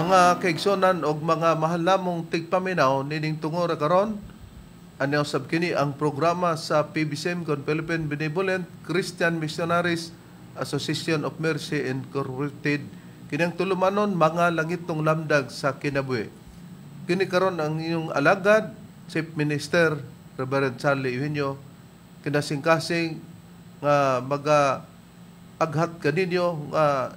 Mga kaigsunan og mga mahal namong tigpaminaw, nining tungora karon, ania usab kini ang programa sa PBCM kon Philippine Benevolent Christian Missionaries Association of Mercy Incorporated. Kining tulumanon, Mga Langitnong Lamdag sa Kinabuhi. Kini karon ang inyong alagad, Chief Minister Reverend Charlie Eugenio, kinasingkasing nga maga aghat kaninyo nga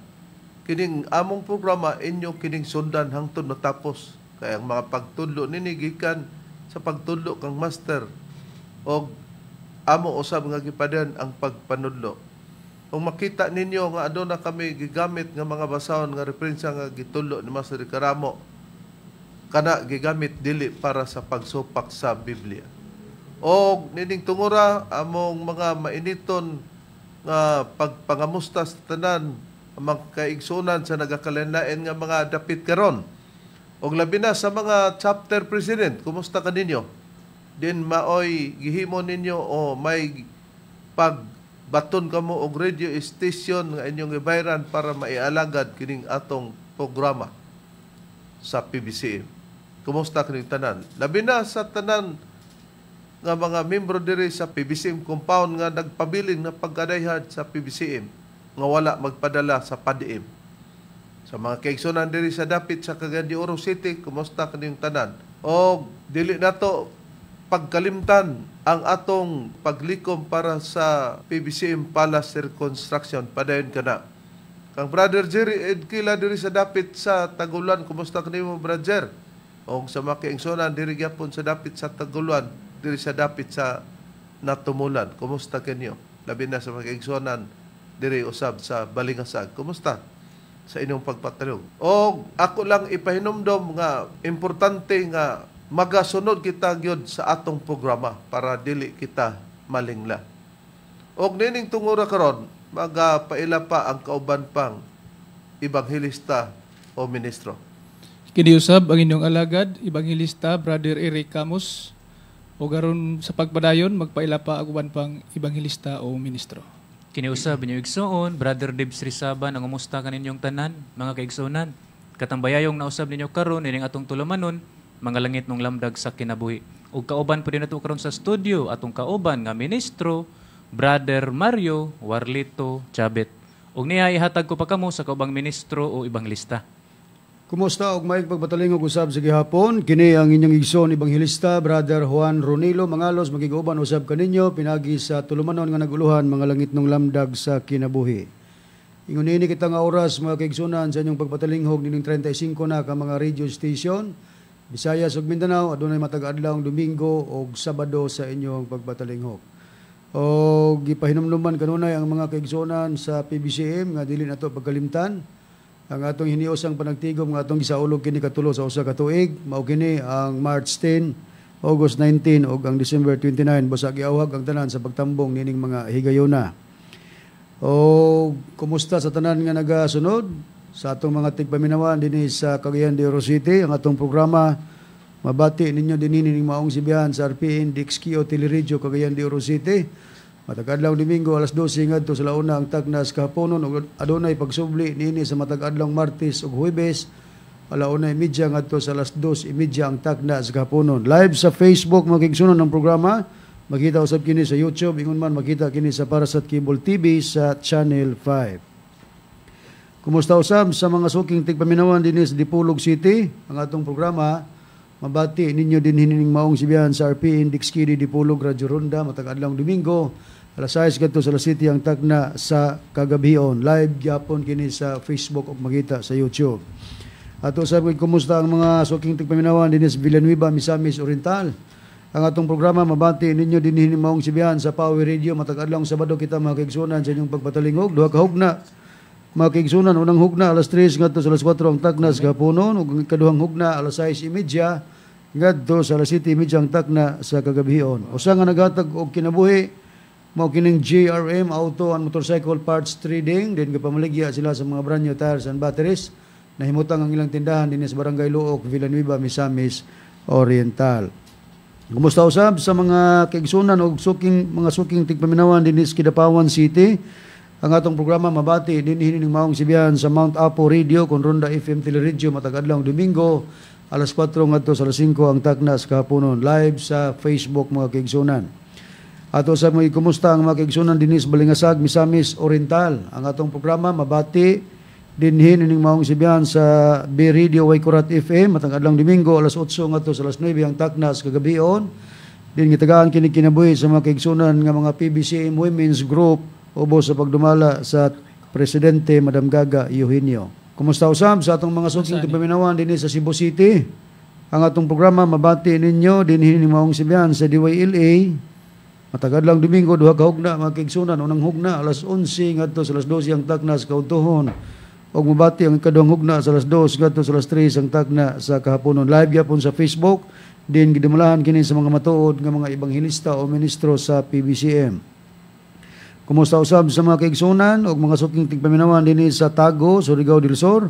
kining among programa inyo kining sundan hangtod matapos, kay ang mga pagtudlo nini gikan sa pagtudlo kang Master og amo usab nga gipadayon ang pagpanudlo. Kung makita ninyo nga aduna kami gigamit nga mga basahon nga referensya nga gitudlo ni Master Karamo, kana gigamit dili para sa pagsupak sa Biblia. Og nining tungura, among mga mainiton nga pagpangamusta sa tanan ang mga kaigsunan sa nagakalain nga mga dapit karon. Og labi na sa mga chapter president, kumusta kaninyo? Din maoy gihimo ninyo o may pagbaton kamo og radio station nga inyong gibayran para maialagad kining atong programa sa PBCM. Kumusta kining tanan? Labi na sa tanan nga mga membro diri sa PBCM compound nga nagpabilin na pagkadayhad sa PBCM nga wala magpadala sa PADM. Sa mga kaigsunan diri sa dapit sa Cagayan de Oro City, kumusta kaninyong tanan? O dili nato pagkalimtan ang atong paglikom para sa PBCM Palace Reconstruction. Padayon kana. Kang Brother Jerry Edkila diri sa dapit sa Taguluan, kumusta kanimo, Brother? O sa mga kaigsunan diri gyapon sa dapit sa Taguluan, diri sa dapit sa Natumulan, kumusta kanyo? Labi na sa mga kaigsunan diri usab sa Balingasag. Kumusta sa inyong pagpatalong? O ako lang ipahinumdom nga importante nga magasunod kita gyud sa atong programa para dili kita malingla. Og nining tungura karon, magapaila pa ang kauban pang ebanghelista o ministro. Kini usab ang inyong alagad, Ebanghelista Brother Eric Camus. O garon sa pagpadayon, magpaila pa ang uban pang ebanghelista o ministro. Kiniusab inyong igsoon, Brother Dibs Rizaban, ang umusta kaninyong tanan, mga kaigsuonan. Katambayayong nausab ninyo karon ining atong tulumanon, Mga Langitnong Lamdag sa Kinabuhi. Ug kauban po din nato karon sa studio atong kauban nga ministro, Brother Mario Warlito Chabet. Ug niya ihatag ko pa kamo sa kaubang ministro o ebanghelista. Kumusta og maayong pagpatalingog usab sa gihapon? Kini ang inyong igsoon ebanghelista, Brother Juan Ronilo Mangalos, magigauban usab kaninyo pinagi sa tulumanon nga naguluhan, Mga Langitnong Lamdag sa Kinabuhi. Ingon nini kita nga oras, mga kaigsunan, sa inyong pagpatalinghog nining 35 na ka mga radio station Visayas ug Mindanao, adunay matag adlaw, Domingo ug Sabado, sa inyong pagpatalinghog. Og gipahinumduman kanunay ang mga kaigsunan sa PBCM nga dili nato pagkalimtan ang atong hiniusang panagtigom nga atong gisaulog kini katulo sa usa ka tuig. Mao kini ang March 10, August 19 ug ang December 29. Busa giawhag ang tanan sa pagtambong nining mga higayuna. O kumusta sa tanan nga nagasunod sa atong mga tigpaminawan dinhi sa Cagayan de Oro City? Ang atong programa mabati ninyo dinhi ning maong sibihan sa RPN DXQO Teleradyo Cagayan de Oro City. Matag adlaw Domingo, alas 12 ngadto sa 1 ang tagna sa kahaponon ug adunay pagsubli niini sa matag adlaw Martes ug Huwebes, 1:30 ngadto sa alas 2:30 ang takna sa kahaponon. Live sa Facebook, mga kaigsunan, ang programa. Makita usab kini sa YouTube, ingon man makita kini sa Parasat Cable TV sa Channel 5. Kumusta usab sa mga suking tigpaminawan dinhi sa Dipolog City? Ang atong programa mabati ninyo din hining maong sibihan sa RPN DXQD Dipolog Radyo Ronda matag adlaw Domingo, alas 6 ngadto sa alas 7 ang takna sa kagabhion. Live gyapon kini sa Facebook ug makita sa YouTube. Ato sa kumusta ang mga suking tigpaminawan dinhi sa Villanueva, Misamis Oriental? Ang atong programa mabati ninyo din hining maong sibihan sa Power Radio. Matag adlaw Sabado kita, mga kaigsunan, sa inyong pagpatalingog. Duha ka hugna, mga kaigsunan: unang hugna, alas 3 ngadto sa alas 4 ang takna sa kahaponon ug ang ikaduhang hugna, alas 6:30 ngadto sa alas 7:30 ang takna sa kagabhion. Usa nga naghatag og kinabuhi mao kining JRM Auto and Motorcycle Parts Trading din gapamaligya sila sa mga brand new tires and batteries. Nahimutang ang ilang tindahan dinhi sa Barangay Looc, Villanueva, Misamis Oriental. Kumusta usab sa mga kaigsunan og suking mga suking tigpaminawan dinhi sa Kidapawan City? Ang atong programa mabati dinhi ning maong sibihan sa Mount Apo Radio kon Ronda FM Teleradyo matag adlaw Domingo alas 4 ngadto sa alas 5 ang takna sa kahaponon, live sa Facebook, mga kaigsunan. Ato sa mga kumusta ang mga kaigsunan dinhi sa Balingasag, Misamis Oriental. Ang atong programa mabati dinhi ning maong sibihan sa B Radio Waikurat FM matag adlaw Domingo alas 8 ngadto sa alas 9 ang takna sa kagabion. Din gitagaan kini kinabuhi sa mga kaigsunan nga mga PBCM Women's Group ubos sa pagdumala sa Presidente Madam Gaga Eugenio. Kumusta usab sa atong mga suking tigpaminawan dinhi sa Cebu City? Ang atong programa mabati ninyo dinhi ning maong sibihan sa DYLA matag adlaw Domingo, duha ka hugna, mga kaigsunan. Unang hugna alas 11 ngadto sa alas 12 ang takna sa kaudtohon ug mabati ang ikaduhang hugna sa alas 2 ngadto sa alas 3 ang takna sa kahaponon, live gyapon sa Facebook. Din gidumalahan kini sa mga matuod nga mga ebanghelista o ministro sa PBCM. Kumusta usab sa mga kaigsunan ug mga suking tigpaminawan dinhi sa Tago, Surigao del Sur?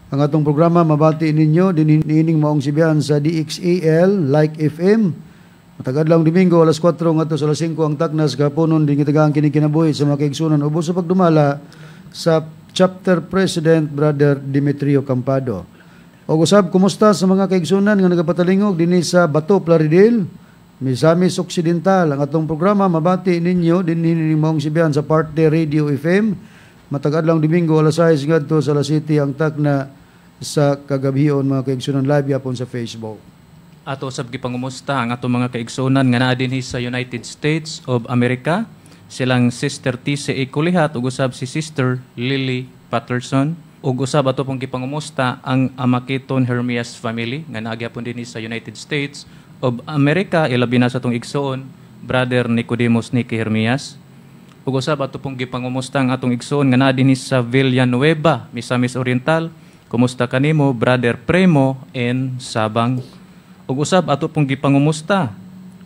Ang atong programa mabati ninyo dinhi niining maong sibihan sa DXAL Like FM. Matag adlaw Domingo alas 4 ngadto sa alas 5 ang takna sa kahaponon, din gitagaan kini kinabuhi sa mga kaigsunan ubos sa pagdumala sa Chapter President Brother Demetrio Campado. Og usab kumusta sa mga kaigsunan nga nagapatalingog dinhi sa Bato, Plaridel, Misamis Occidental? Ang atong programa mabati ninyo dinhi ning maong sibihan sa Parte Radio FM matag adlaw Domingo alas 6 ngadto sa alas 7 ang takna sa kagabhion, mga kaigsunan, live yapon sa Facebook. Ato sab gipangumusta ang atong mga kaigsunan nga naa dinhi sa United States of America, silang Sister T.C.A. Kulihat ug usab si Sister Lily Patterson. Ug usab ato pong gipangumusta ang Amakiton Hermias family nga naa gyapon dinhi sa United States of America, ilabi na sa atong igsoon Brother Nicodemus Nicky Hermias. Ug usab ato pong gipangumusta ang atong igsoon nga naa dinhi sa Villanueva, Misamis Oriental. Kumusta kanimo, Brother Premo N. Sabang? Ug usab ato pong gipangumusta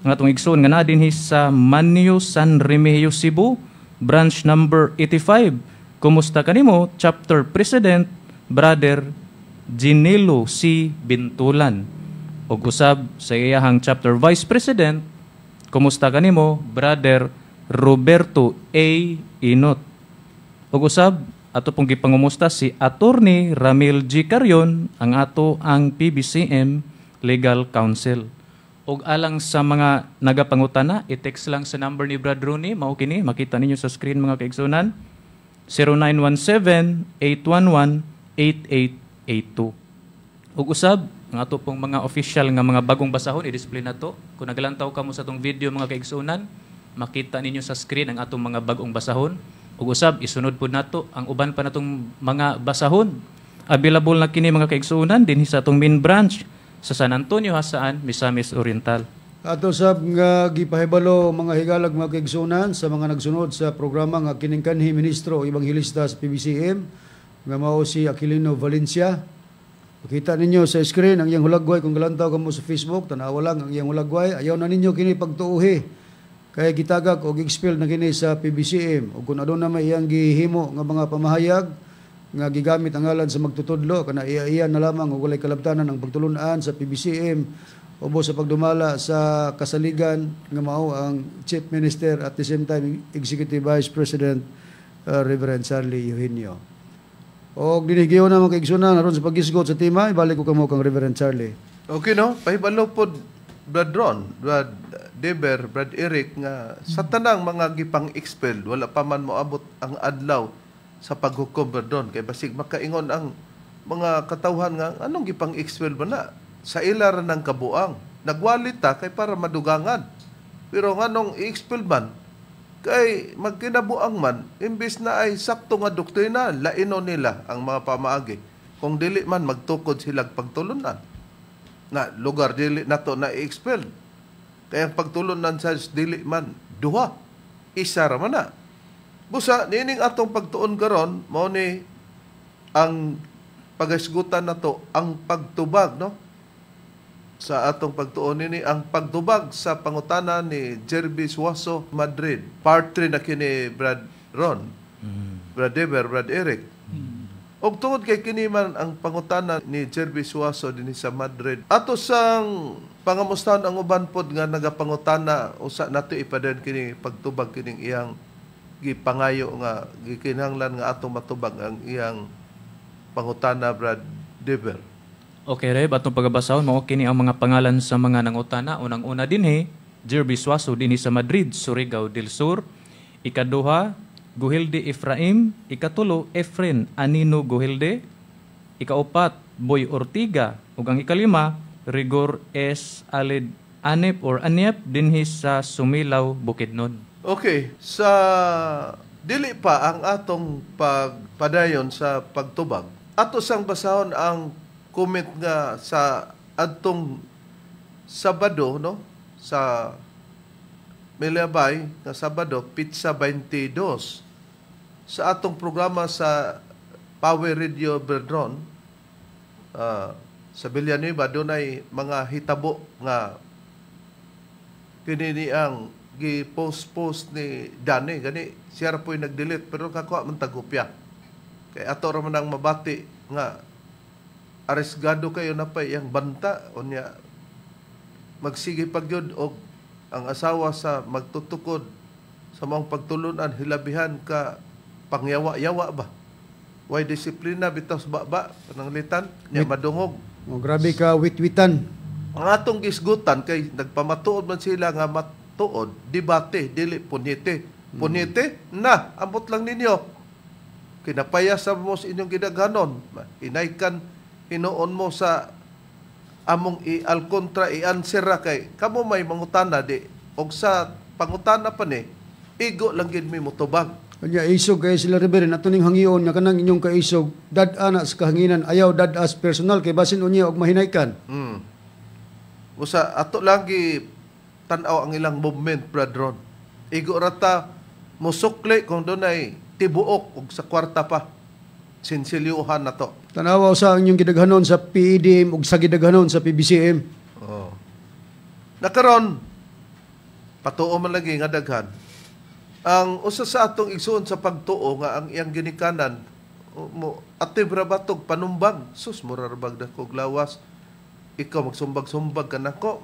ang atong igsoon nga naa dinhi sa Manyo, San Remigio, Cebu, branch number 85. Kumusta kanimo, Chapter President Brother Ginilo C. Bintulan? Ug usab sa iyahang Chapter Vice President, kumusta kanimo, Brother Roberto A. Inot? Ug usab ato pong gipangumusta si Attorney Ramil G. Carion, ang ato ang PBCM Legal Counsel. Og alang sa mga nagapangutana, i-text lang sa number ni Brad Rooney, mao kini, makita ninyo sa screen, mga kaigsunan, 0917-811-8882. Ug usab ang ato pong mga official nga mga bagong basahon, i-display na to. Kung nagalantaw kamo sa atong video, mga kaigsunan, makita ninyo sa screen ang atong mga bagong basahon. Ug usab isunod pud nato ang uban pa natong mga basahon. Available na kini, mga kaigsunan, dinhi sa atong main branch sa San Antonio, Jasaan, Misamis Oriental. Ato sab nga gipahibalo, mga higalag, mga kaigsunan, sa mga nagsunod sa programa nga kining kanhi ministro o ebanghelista sa PBCM nga mao si Aquilino Valencia. Makita ninyo sa screen ang iyang hulagway kung galantaw kamo sa Facebook, tanawa lang ang iyang hulagway. Ayaw na ninyo kini pagtuuhi. Kaya gitagak og expel na kini sa PBCM. Ug kung aduna may iyang gihimo nga mga pamahayag nga gigamit ang ngalan sa magtutudlo, kana iya-iya na lamang ug walay kalabtanan ang pagtulunan sa PBCM ubos sa pagdumala sa kasaligan nga mao ang Chief Minister, at the same time Executive Vice President Reverend Charlie Eugenio. Og dinhigiyon na, mga kaigsunan, aron sa paghisgot sa tema, ibalik ko kamo kang Reverend Charlie. Okay, no? Pahibalo pod, Brad Ron, Brad Deber, Brad Eric, nga sa tanang mga gipang-expel, wala pa man moabot ang adlaw sa paghukom, Brad Ron. Kay basig makaingon ang mga katawhan nga anong gipang-expel ba na? Sa ila ra ng kabuang. Nagwalit ta kay para madugangan. Pero nganong i-expel man? Kay magkinabuang man, imbis na ay sakto nga doktrina, laino nila ang mga pamaagi. Kung dili man, magtukod sila pagtulunan. Na lugar dili nato na i-expel. Kaya ang pagtulunan sa dili man duha. Isa ra man na. Busa niining atong pagtuon karon, mao ni ang pagasgutan nato ang pagtubag, no? Sa atong pagtuon nini ang pagtubag sa pangutana ni Jerby Suazo Madrid. Part 3 na kini, Brad Ron, Brad Deber, Brad Eric. Og tungod kay kini man ang pangutana ni Jerby Suazo dinhi sa Madrid, ato sang pangamustahan ang uban pod nga nagapangutana, usa nato ipadayon kini pagtubag kining iyang gipangayo nga gikinahanglan nga atong matubag ang iyang pangutana, Brad Dever. Okay, Reb, atong pagabasahon mao kini ang mga pangalan sa mga nangutana. Unang-una dinhi, Jerby Suazo dinhi sa Madrid, Surigao del Sur. Ikaduha, Guhilde Efraim. Ikatulo, Efren Anino Guhilde. Ikaupat, Boy Ortiga. Ug ang ikalima, Rigor S. Alid Anep or Anep dinhi sa Sumilaw, Bukidnon. Okay, sa dili pa ang atong pagpadayon sa pagtubag, ato sang basahon ang comment nga sa adtong Sabado, no? Sa Milabay nga Sabado, Pizza 22. Sa atong programa sa Power Radio Bredron, sa Villanueva, dunay mga hitabo nga kini ang gi-post-post ni Danny. Gani siya ra po'y nag-delete pero kakuha man tagupya. Kay ato ra man ang mabati nga aresgado kayo na pa iyang banta, unya magsige pag gyud og ang asawa sa magtutukod sa maong pagtulunan, hilabihan ka pangyawa-yawa ba. Way disiplina bitaw sa baba pananglitan nya madungog. Oh, grabe ka witwitan. Ang atong gisgutan kay nagpamatuod man sila nga matuod, debate, dili punyete. Punyete na, ambot lang ninyo. Kinapayas sa mo sa inyong gidaghanon. Inaykan hinuon mo sa among i-alkontra, i-answer ra kay kamo may mangutana di og sa pangutana pa ni igo lang gid mi motubag. Kanya isog kay sila, Reverend, ato ning hangion nga kanang inyong kaisog dad-a na sa kahanginan, ayaw dad-as personal kay basin unya og mahinaykan. Usa ato lang gi tan-aw ang ilang movement, Brad Ron. Igo rata musukli kung dunay tibuok og sa kwarta pa. Sinsilyuhan na to. Tanawa sa inyong gidaghanon sa PEDM ug sa gidaghanon sa PBCM. Oh. Nakaron patuo man lagi nga daghan. Ang usa sa atong igsuon sa pagtuo nga ang iyang ginikanan mo atib ra batog panumbag, sus, mura ra bag dakog lawas, ikaw magsumbag-sumbag ka nako,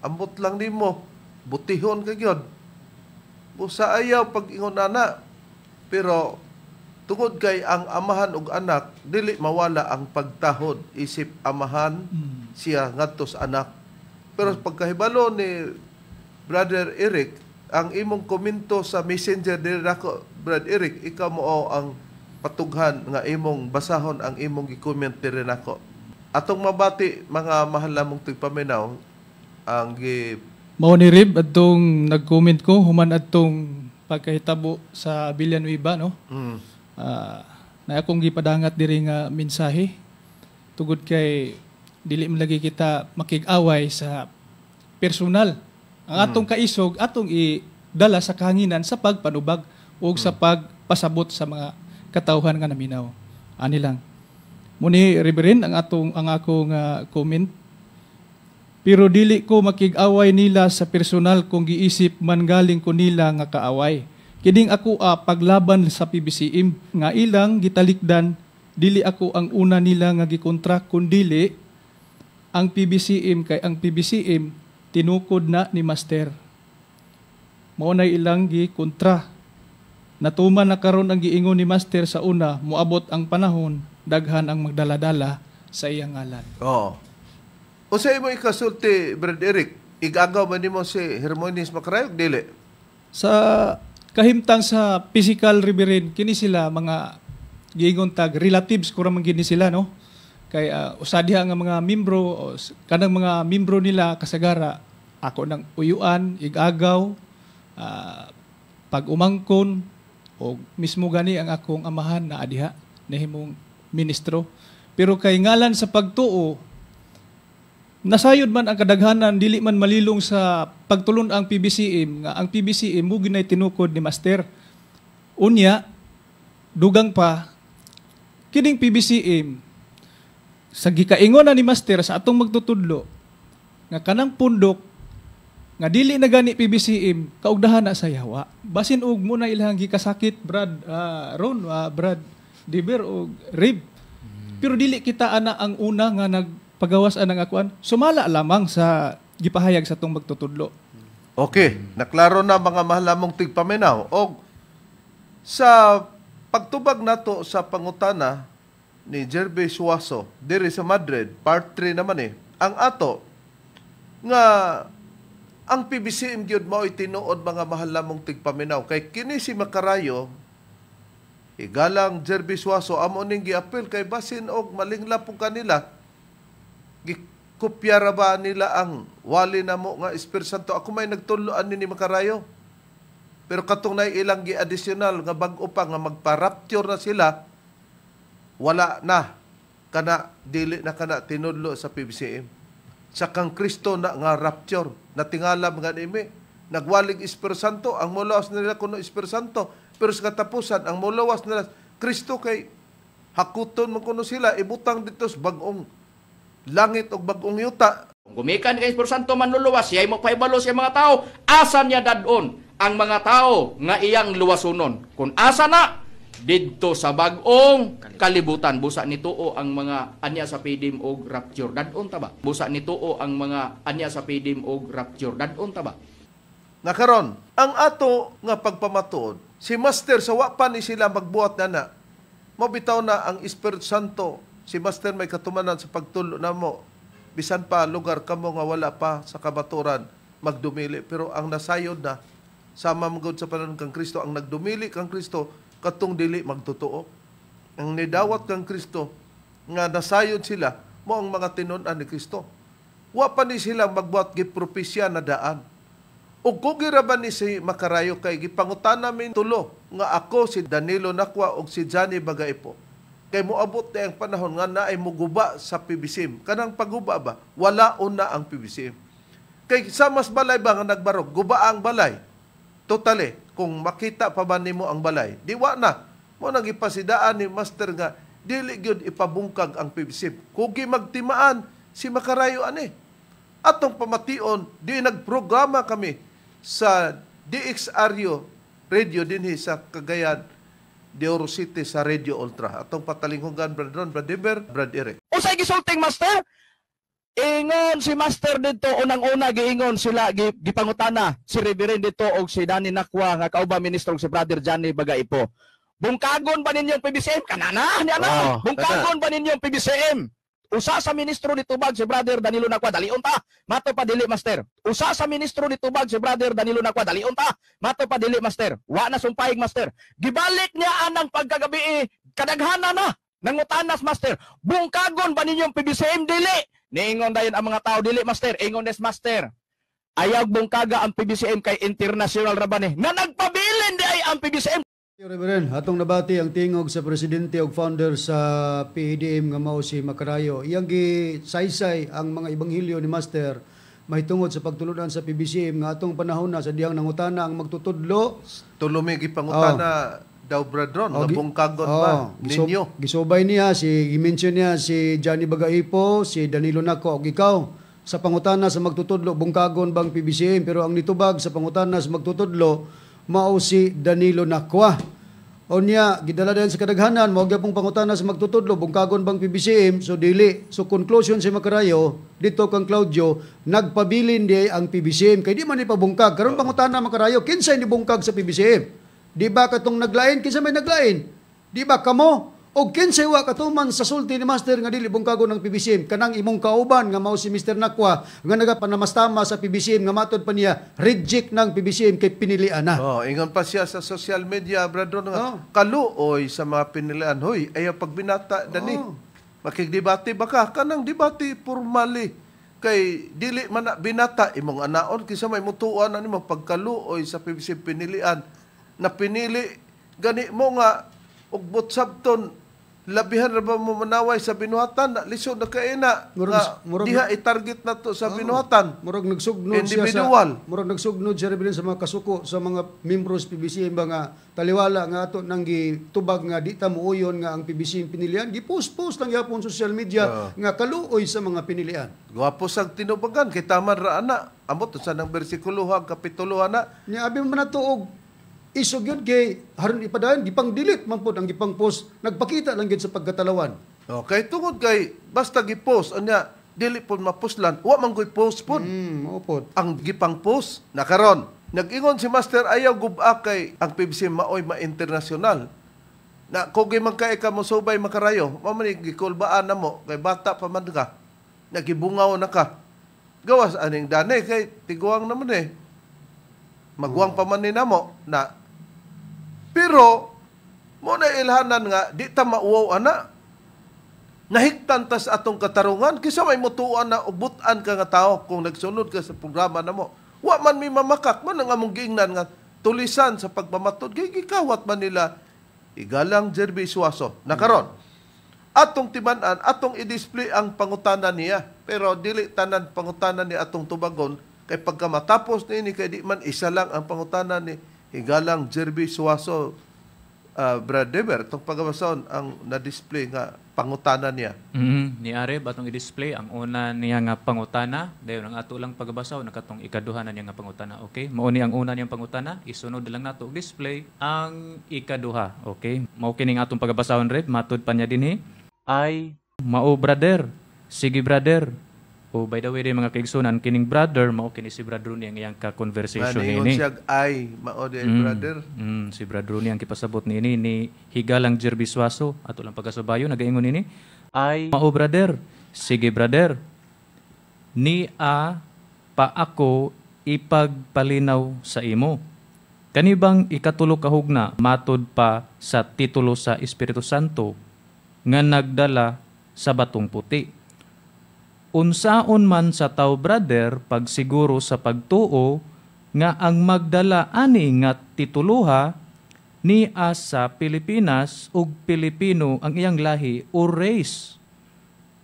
ambot lang nimo, butihon ka gyud, busa ayaw pag ingon ana. Pero tungod kay ang amahan ug anak dili mawala ang pagtahod isip amahan siya ngadto sa anak. Pero pagkahibalo ni Brother Eric ang imong komento sa Messenger diri nako, Brother Eric, ikaw mo ang patughan nga imong basahon ang imong gi-comment diri nako. Atong mabati, mga mahal namong tigpaminaw, ang gi Mao ni, Rib, adtong nag-comment ko human adtong pagkahitabo sa Villanueva, no. Na akong gipadangat diri nga mensahe tugod kay dili man lagi kita makig-away sa personal. Ang atong kaisog atong idala sa kahanginan sa pagpanubag ug sa pagpasabot sa mga katawhan nga naminaw. Ani lang. Muni, Reverend, ang akong comment. Pero dili ko makig-away nila sa personal kung giisip man galing ko nila nga kaaway. Kining ako paglaban sa PBCM nga ilang gitalikdan, dili ako ang una nila nga gikontra kundili ang PBCM, kay ang PBCM tinukod na ni Master. Mao nay ilang gikontra. Natuman na karon ang giingon ni Master sa una, moabot ang panahon, daghan ang magdaladala sa iyang ngalan. Oo. Usa imo ikasulti, Brad Eric, igagaw ba nimo si Hermoines Macrayog dili? Sa kahimtang sa physical, Reverend, kini sila mga giingon tag relatives ko ra man gini sila, no? Kay usa diha nga mga membro o kanang mga membro nila kasagara ako ng uyuan, igagaw, pag umangkon o mismo gani ang akong amahan na adiha nahimong ministro. Pero kay ngalan sa pagtuo, nasayod man ang kadaghanan, dili man malilong sa pagtulon ang PBCM nga ang PBCM mo ginay tinukod ni Master. Unya, dugang pa kining PBCM sa gikaingon na ni Master sa atong magtutudlo nga kanang pundok nga dili na gani PBCM kaugdahan na sa yawa. Basin og mo na ilang gikasakit, Brad Ron, Brad Diber og Rib. Pero dili kita ana ang una nga nagpagawas anang akuan. Sumala lamang sa gipahayag sa atong magtutudlo. Okay, naklaro na, mga mahal namong tigpaminaw. Og Sa pagtubag nato sa pangutana ni Jerby Suazo diri sa Madrid, part 3 naman eh, ang ato nga ang PBCM gyud mao'y tinuod, mga mahal namong tigpaminaw, kay kini si Makarayo, igalang Jerby Suazo, amo ning giapil kay basin og malingla pug kanila, gikopya ra ba nila ang wali namo nga Espiritu Santo. Ako may nagtudloan ni Makarayo, pero katong nay ilang gi-additional nga bag-o pa nga magpa-rapture na sila, wala na kana, dili na kana tinudlo sa PBCM. Sa kang Kristo na nga rapture, natingala mga nimi, nagwalig Espiritu Santo, ang mulawas nila kuno Espiritu Santo, pero sa katapusan, ang mulawas nila Kristo kay hakuton man kuno sila, ibutang dito sa bag-ong langit o bag-ong yuta. Kung gumikan kay Espiritu Santo manluluwas, siya'y magpahibalo sa mga tao, asa niya dadon ang mga tao nga iyang luwasunon? Kung asa na, didto sa bag-ong kalibutan. Busa nituo ang mga anya sa PDM og rapture. Dadon ta ba? Busa nituo ang mga anya sa PDM og rapture. Dadon ta ba? Nakaron, ang ato nga pagpamatuod, si Master sa wa pa ni sila magbuhat na na, mabitaw na ang Espiritu Santo. Si Master may katumanan sa pagtulo namo. Bisan pa lugar kamo nga wala pa sa kamaturan magdumili, pero ang nasayod na sama magud sa panahon kang Kristo, ang nagdumili kang Kristo katong dili magtotoo. Ang nidawat kang Kristo nga nasayod sila mo ang mga tinun-an ni Kristo. Wa pa ni sila magbuhat, gipropisya na daan. Ug kung gira ba ni si Makarayo kay gipangutana namin tulo nga ako, si Danilo Nakwa ug si Johnny Bagaipo. Kay moabot na ang panahon nga naay muguba sa PBCM. Kanang pagguba ba? Wala una ang PBCM. Kay sa mas balay ba nga nagbarog, guba ang balay. Totally, kung makita pa ba nimo ang balay, di wa na. Mo nang gipasidaan ni Master nga dili gyud ipabungkag ang PBCM. Kugi magtimaan si Makarayo ani. Atong pamation, di nagprograma kami sa DXRU radio dinhi sa Cagayan de Oro City sa Radio Ultra. Atong patalinghugan, Brad Ron, Brad Iber, Brad Eric. Usay gisulting, Master? Ingon si Master dito, unang-una giingon sila, gipangutana si Reverend dito og si Danny Nakwa nga kauban ministro og si Brother Johnny Bagaipo. Bungkagon ba ninyong PBCM? Kanana, niya na. Oh, Bungkagon ba ninyong PBCM? Usa sa ministro ni tubag si Brother Danilo Nakwa, dalion ta. Mato pa dili, Master. Usa sa ministro ni tubag si Brother Danilo Nakwa, dalion ta. Mato pa dili, Master. Wa na sumpahig, Master. Gibalik niya anang pagkagabi, kadaghana na. Nangutanas, Master. Bungkagon ba ninyong PBCM? Dili. Niingon dayon ang mga tao, dili, Master. Ingon des Master. Ayaw bungkaga ang PBCM kay international ra ba ni? Na nagpabilin di ay ang PBCM. Reverend, atong nabati ang tingog sa presidente ug founder sa PADM nga mao si Makarayo. Iyang gisaysay ang mga ebanghelyo ni Master mahitungod sa pagtulunan sa PBCM nga atong panahon na sa dihang nangutana ang magtutudlo. Tulumi gipangutana daw, Brad Ron, nga bungkagon ba ninyo? Gisobay niya, si gi-mention niya si Johnny Bagaipo, si Danilo Nako ug ikaw sa pangutana sa magtutudlo, bungkagon bang PBCM, pero ang nitubag sa pangutana sa magtutudlo mao si Danilo Nakwa. Unya gidala dayon sa kadaghanan mao gyapong pangutana sa magtutudlo, bungkagon bang PBCM, so dili. So conclusion si Makarayo dito kang Claudio, nagpabilin di ang PBCM kay di man ipabungkag. Karon pangutana Makarayo, kinsay nibungkag sa PBCM? Di ba katong naglain? Kinsa may naglain? Di ba kamo? O kinsay wa katuman sa sulti ni Master nga dili bungkagon ng PBCM? Kanang imong kauban nga mao si Mr. Nakwa nga nagapanamastama sa PBCM nga matod pa niya reject ng PBCM kay pinilian na. Oh, ingon pa siya sa social media, Brad Ron, nga kaluoy sa mga pinilian. Hoy, ayaw pagbinata dani. Makigdebate ba ka? Kanang debate formally. Kay dili man na binata imong anaon kinsa may mutuan ani mo pagkaluoy sa PBCM pinilian na pinili gani mo nga og butsabton labihan ra ba mo manaway sa binuhatan na lisod na kaina nga diha i-target na to sa binuhatan. Murag nagsugnod siya sa Individual. Murag nagsugnod siya rin sa mga kasuko sa mga membros PBCM ba nga taliwala nga ato nang gitubag nga di ta muuyon nga ang PBCM pinilian, gipost-post lang gyapon sa social media nga kaluoy sa mga pinilian. Gwapo sang tinubagan kay taman ra ana. Amot sa nang bersikulo ang kapitulo ana. Nya abi man nato og isog yun kay haron ipadayon gipang delete man pod ang gipang post, nagpakita lang gyud sa pagkatalawan. Okay, tungod kay basta gi-post anya dili pod mapuslan, wa man koy post pod. Mao pod. Ang gipang post na karon. Nag-ingon si Master ayaw guba kay ang PBC maoy ma-international. Na kung man kay ka mosubay makarayo, mao man gikulbaan na mo kay bata pa man ka. Nagibungaw na ka. Gawas aning dani kay tiguang naman eh. Maguwang pa man ni namo na. Pero mo na ilhanan nga di ta mauwaw ana. Nahigtan tas atong katarungan kisa may mutuan na ubutan ka nga tao kung nagsunod ka sa programa namo. Wa man mi mamakak man ang among giingnan nga tulisan sa pagpamatod kay gikawat man nila igalang Jerby Suazo. Nakaron atong timan-an, atong i-display ang pangutana niya, pero dili tanan pangutana ni atong tubagon kay pagka matapos niini kay di man isa lang ang pangutana ni Higalang Jerby Suazo. Brad Dever, itong pagabason ang na-display nga pangutana niya. Ni Areb atong i-display ang una niya nga pangutana, dayon ang ato lang pagabasa nakatong ikaduha na niya nga pangutana. Okay? Mao ni ang una niyang pangutana, isunod lang nato og display ang ikaduha. Okay? Mao kining atong pagabasahon Reb, matud pa niya dinhi ay mao brother. Sige brother. Oh, by the way, di mga kaigsunan, kining brother mao kini si Brad Rooney ang iyang ka-conversation Maningon niini. siya ay mao di brother. Si Brad Rooney ang kipasabot niini ni Higalang Jerby Suazo ato lang pagkasabayo nagaingon niini ay mao brother. Sige brother. Ni a pa ako ipagpalinaw sa imo. Kanibang ikatulo ka hugna matod pa sa titulo sa Espiritu Santo nga nagdala sa batong puti. Unsaon man sa tao brother pagsiguro sa pagtuo nga ang magdala ani nga tituluha ni sa Pilipinas ug Pilipino ang iyang lahi o race.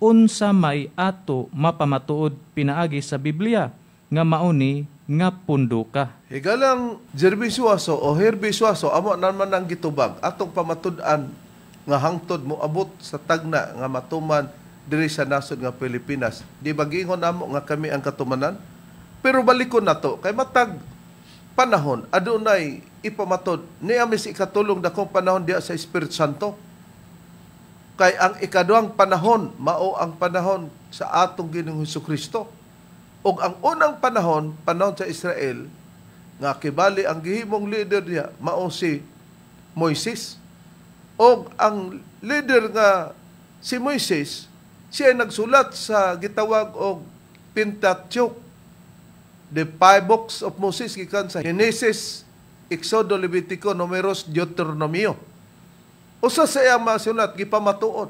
Unsa may ato mapamatuod pinaagi sa Biblia nga mauni nga pundo ka. Higalang Jerby Suazo o Herbie Suazo amo naman ang gitubag atong pamatud-an nga hangtod mo abot sa tagna nga matuman diri sa nasod nga Pilipinas. Di ba giingon namo nga kami ang katumanan? Pero balikon nato kay matag panahon adunay ipamatod niya mis ikatulong dakong panahon diha sa Espiritu Santo. Kay ang ikaduhang panahon mao ang panahon sa atong Ginoong Hesukristo. Ug ang unang panahon, panahon sa Israel, nga kibali ang gihimong leader niya mao si Moises. Og ang leader nga si Moises, siya ay nagsulat sa gitawag og Pentateuch, the five books of Moses gikan sa Genesis, Exodo, Levitico, Numeros, Deuteronomio. Usa sa iyang mga sulat gipamatuod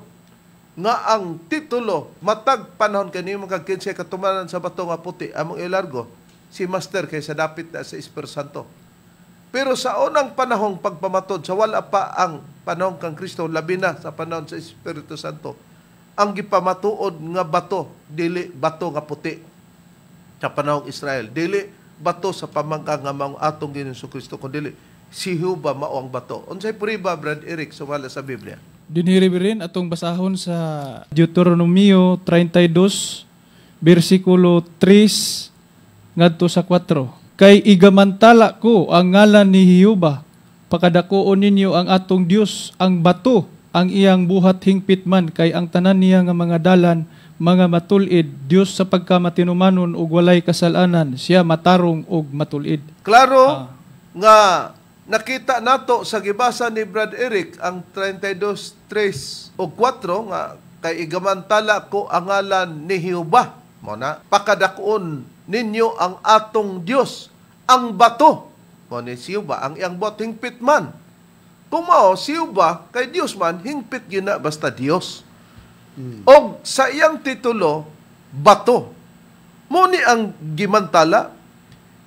nga ang titulo matag panahon kani mga 15 katumanan sa bato nga puti among ilargo si Master kay sa dapit na sa Espiritu Santo. Pero sa unang panahong pagpamatod sa wala pa ang panahon kang Kristo, labi na sa panahon sa Espiritu Santo, ang gipamatuod nga bato dili bato nga puti sa panahong Israel, dili bato sa pamangka nga maong atong Ginoong Kristo, kun dili si Jehova mao ang bato. Unsay prueba, Brad Eric, sumala sa Biblia? Dinhi rin atong basahon sa Deuteronomio 32 bersikulo 3 ngadto sa 4. Kay igamantala ko ang ngalan ni Jehova, pakadakoon ninyo ang atong Dios, ang bato, ang iyang buhat hingpit man, kay ang tanan niya nga mga dalan, mga matulid, Dios sa pagkamatinumanon ug walay kasalanan, siya matarong ug matulid. Klaro nga nakita nato sa gibasa ni Brad Eric ang 32:3 o 4 nga kay igamantala ko ang ngalan ni Jehova. Mo na pakadakoon ninyo ang atong Dios, ang bato. Mo ni si Jehova ang iyang buhat hingpit man. Kung mao si Jehova kay Dios man hingpit gina basta Dios. Og sa iyang titulo bato. Mo ni ang gimantala.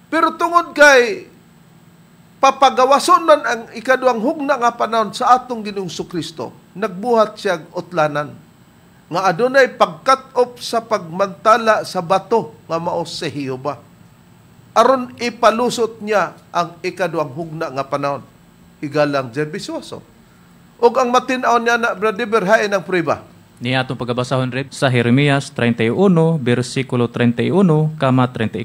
Pero tungod kay papagawason man ang ikaduhang hugna nga panahon sa atong Ginoong Kristo, nagbuhat siya utlanan nga adunay pagkat-op sa pagmantala sa bato nga mao si Jehova. Aron ipalusot niya ang ikaduhang hugna nga panahon. Higalang Jerby Suazo. Ug ang matin-aw niya na Brother Berhain ang prueba. Niya atong pagabasahon Reb sa Jeremias 31 bersikulo 31 kama 34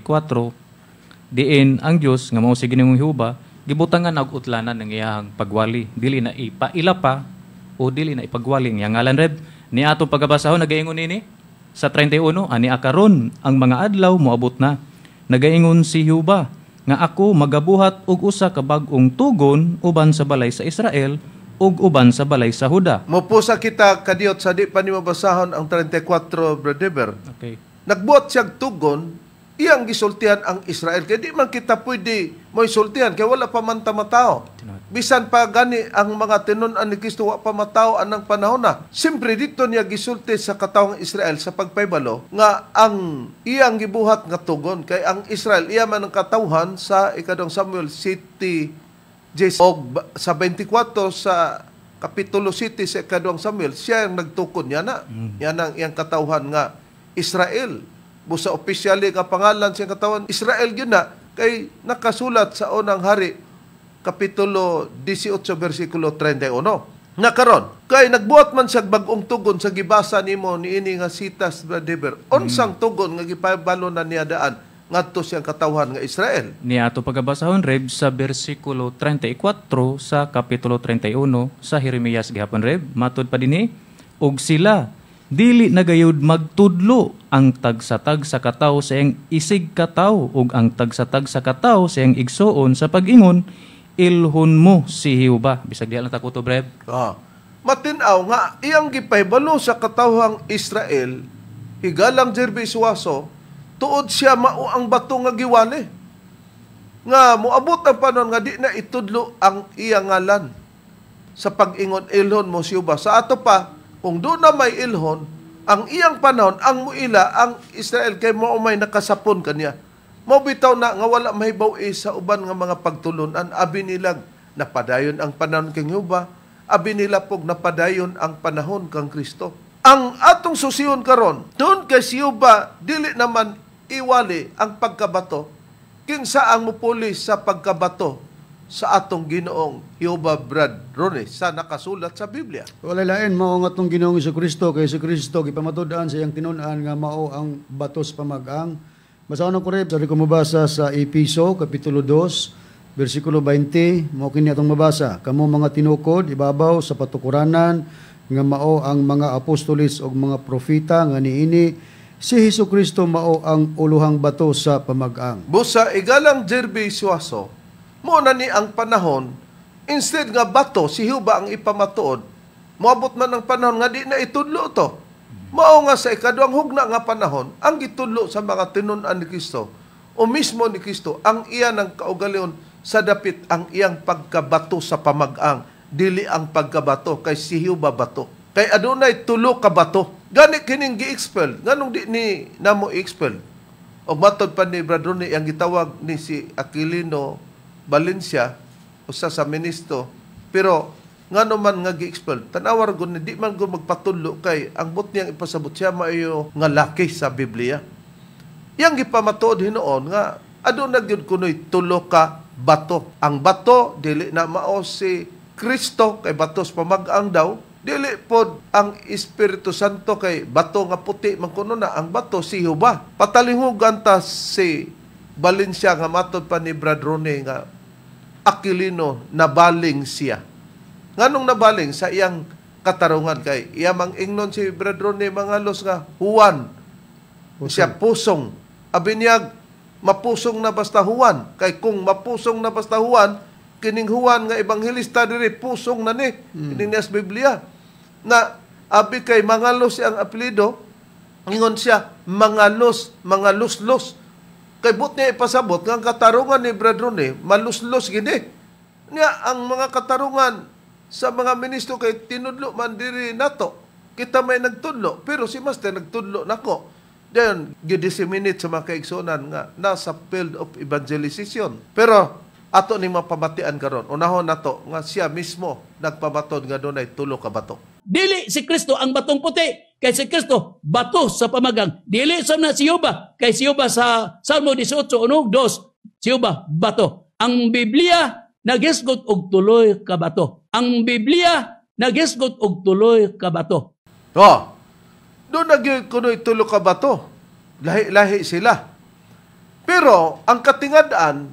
diin ang Dios nga mao si Ginoong Jehova gibutangan og utlanan ng iyang pagwali, dili na ipaila pa o dili na ipagwali ang iyang ngalan Reb. Niya atong pagabasahon nagaingon nini sa 31 ani akaron ang mga adlaw moabot na. Nagaingon si Jehova nga ako magabuhat og usa ka bag-ong tugon uban sa balay sa Israel ug uban sa balay sa Huda. Mopusa kita kadiyot sa di pa ni mabasahon ang 34, Brother. Okay. Nagbuhat siyang tugon, iyang gisultihan ang Israel. Kaya di man kita pwede moisultihan, kaya wala pa man ta matao. Bisan pa gani ang mga tinun-an ni Kristo, wa pa matao anang panahon na. Siyempre dito niya gisulti sa katawang Israel sa pagpaybalo nga ang iyang gibuhat nga tugon kay ang Israel iya man ang katawhan sa ikadong Samuel City og sa 24 sa Kapitulo City sa ikaduhang Samuel, siya ang nagtukod niya na. Yan ang iyang katawhan nga Israel. Busa opisyali nga pangalan siyang katawan Israel gyud na kay nakasulat sa unang hari Kapitulo 18 versikulo 31. Nga karon, kay nagbuhat man siya bag-ong tugon sa gibasa nimo niini nga sitas, Brother. Unsang tugon nga gipabalo na niya daan ngadto siyang katawhan nga Israel? Niya ato pagabasahon, Reb, sa bersikulo 34 sa Kapitulo 31 sa Jeremias gihapon, Reb. Matud pa dinhi, og sila dili na gayud magtudlo ang tagsatag sa katawo sa iyang isig katawo ug ang tagsatag sa katawo sa iyang igsuon sa pag-ingon, ilhon mo si Jehova. Bisag diha lang ta kutob, Reb. Matin-aw nga iyang gipahibalo sa katawhang Israel, higalang Jerby Suazo, tuod siya mao ang bato nga giwali. Nga moabot ang panahon nga di na itudlo ang iyang ngalan sa pag-ingon ilhon mo siya ba. Sa ato pa, kung doon na may ilhon, ang iyang panahon, ang muila, ang Israel kay mao may nakasapon kaniya. Mao bitaw na nga wala mahibaw sa uban nga mga pagtulunan, abi nilang napadayon ang panahon kang Jehova, abi nila pog napadayon ang panahon kang Kristo. Ang atong susiyon karon, doon kay si Jehova dili naman iwali ang pagkabato, kinsa ang mupuli sa pagkabato sa atong Ginoong Jehova, Brad Rone, sa nakasulat sa Biblia. Walay lain mao ang atong Ginoong Kristo, kay Kristo gipamatud-an sa iyang tinun-an nga mao ang bato sa pamag-ang. Basahon ko, Reb, sorry ko mabasa sa Episo kapitulo 2 bersikulo 20, mao kini atong mabasa. Kamo mga tinukod ibabaw sa patukuranan nga mao ang mga apostolis ug mga propeta nga niini si Hesus Kristo mao ang uluhang bato sa pamag-ang. Busa igalang Jerby Suazo, mo na ni ang panahon, instead nga bato, si Jehova ang ipamatuod, moabot man ang panahon nga di na itudlo to. Mao nga sa ikaduhang hugna nga panahon, ang gitudlo sa mga tinun-an ni Kristo, o mismo ni Kristo, ang iya ng kaugalingon sa dapit ang iyang pagkabato sa pamag-ang, dili ang pagkabato, kay si Jehova bato. Kay adunay tulo ka bato. Gani kining gi-expel, nganong di ni namo i-expel? O matod pa ni Brad Ronnie, ang gitawag ni si Aquilino Valencia, usa sa ministro, pero ngano man nga gi-expel, tanawar gud ni di man gud magpatudlo kay ang but niyang ipasabot siya maayo nga laki sa Biblia. Iyang gipamatuod hinuon nga aduna gyud kunoy tulo ka bato. Ang bato dili na mao si Kristo kay bato sa pamag-ang daw, dili pod ang Espiritu Santo kay bato nga puti man kuno na, ang bato si Jehova. Patalinghugan ta si Valencia nga matod pa ni Brad Rone nga Aquilino nabaling siya. Nganong nabaling sa iyang katarungan kay iya mang ingnon si Brad Rone mangalos nga Juan. Pusong. Siya pusong. Abi niyag mapusong na basta Juan, kay kung mapusong na basta Juan, kining Juan nga ebanghelista diri pusong na ni kining niya sa Biblia. Na abi kay mangalos siyang apelyido, ingon siya mangalos, mangaluslos. Kay but niya ipasabot nga ang katarungan ni Brad Rone maluslos gini. Niya ang mga katarungan sa mga ministro kay tinudlo man diri nato. Kita may nagtudlo, pero si Master nagtudlo nako. Then gidisseminate sa mga kaigsuonan nga nasa field of evangelization. Pero ato ni mapamatian karon. Unahon nato nga siya mismo nagpamatod nga dunay tulo ka bato. Dili si Kristo ang batong puti, kay si Kristo bato sa pamagang. Dili sa na si Jehova, kay si Jehova sa Salmo 18:1-2, si Jehova bato. Ang Biblia nagisgot og tuloy ka bato. Ang Biblia nagisgot og tuloy ka bato. Oh. Doon nagyoy kunoy tulo ka bato. Lahi-lahi sila. Pero ang katingad-an,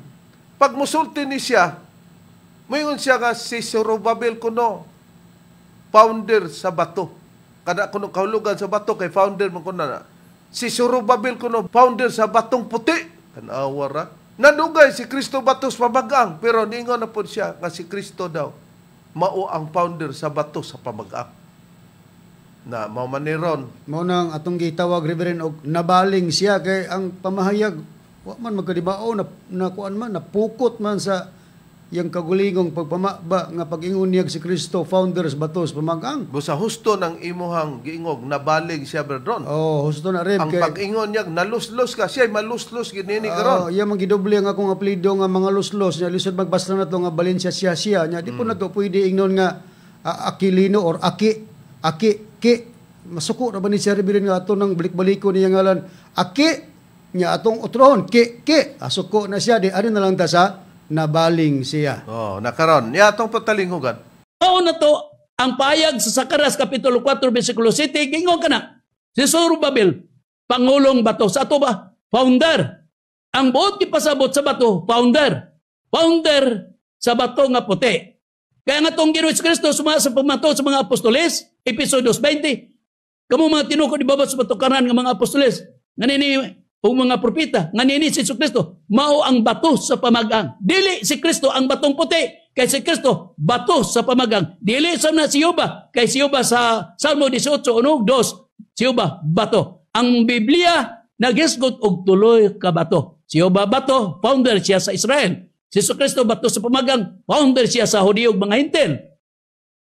pag musulti ni siya, mayon siya nga si Zorobabel kuno founder sa bato. Kada kuno kahulugan sa bato kay founder man kuno na. Si Zorobabel kuno founder sa batong puti. Tanawa ra. Nadugay si Kristo bato sa pamagang, pero ningon na pod siya nga si Kristo daw mao ang founder sa bato sa pamagang. Na mao man ni ron. Mao nang atong gitawag, Reverend, og nabaling siya kay ang pamahayag wa man magkadibao na na kuan man, napukot man sa iyang kagulingong pagpamaba nga pag-ingon niya si Kristo founder sa batos pamagang. Busa husto ng imuhang giingog, nabaling siya, Bretron. Oh, husto na, Rev. Ang kay pag-ingon niya naluslos ka siya, maluslos gid nini karon. Oh, iya man gidoble ang akong apelyido nga mga luslos nya, lisod magbasta na to nga Valencia siya siya nya. Di po na to pwede ingnon nga Aquilino or Aki Aki Ki. Masuko ra ba ni siya, Reverend, nga ato nang balik-baliko niya ngalan Aki nya atong utrohon Ki Ki, asuko na siya. Di ano na lang ta sa nabaling siya. Oh, nakaron. Niya atong patalinghugan. Mao na to ang payag sa Zacarias Kapitulo 4 versikulo 7, gingon kana si Zorobabel, pangulong bato sa ato ba, founder. Ang buot gipasabot sa bato, founder, founder sa bato nga puti. Kaya nga tong Ginoo Kristo suma sa pamato sa mga apostoles, episodio 20, kamo mga tinuko di babas sa batukaran nga mga apostoles nga nini o mga propeta nga nini si Kristo mao ang bato sa pamagang. Dili si Kristo ang batong puti, kay si Kristo bato sa pamagang. Dili sa na si Yuba, kay si Yuba sa Salmo 18:2, si Yuba bato. Ang Biblia nagisgot og tuloy ka bato. Si Yuba bato, founder siya sa Israel. Si Kristo bato sa pamagang, founder siya sa Hudiyo ug mga Hintil.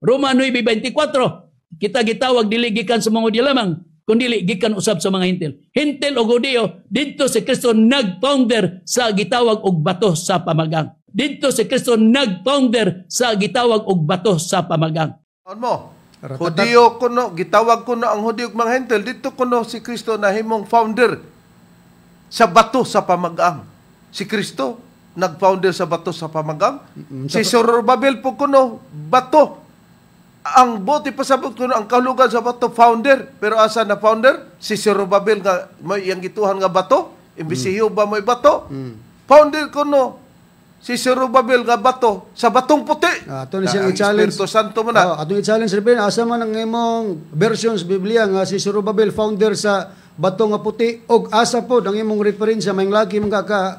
Roma 9:24, kita gitawag dili gikan sa mga Hudiyo lamang, kundi gikan usab sa mga Hintil. Hintil o Hudiyo, didto si Kristo nag-founder sa gitawag og bato sa pamagang. Didto si Kristo nag-founder sa gitawag og bato sa pamagang. Ano mo? Hudiyo kuno, gitawag kuno ang Hudiyo ug mga Hintil, didto kuno si Kristo nahimong founder sa bato sa pamagang. Si Kristo nag-founder sa bato sa pamagang. Si Zorobabel po kuno bato. Ang bote pasabot kuno ang kahulugan sa bato, founder. Pero asa na founder? Si Zorobabel nga may iyang gituhan nga bato, imbis si Jehovah may bato. Founder kuno si Zorobabel nga bato sa batong puti. Ato ni siyang i-challenge. Espiritu Santo man na. Oh, atong i-challenge, Reverend, asa man ang imong version sa Biblia nga si Zorobabel founder sa bato nga puti, og asa pod ang imong referensya may lagi man ka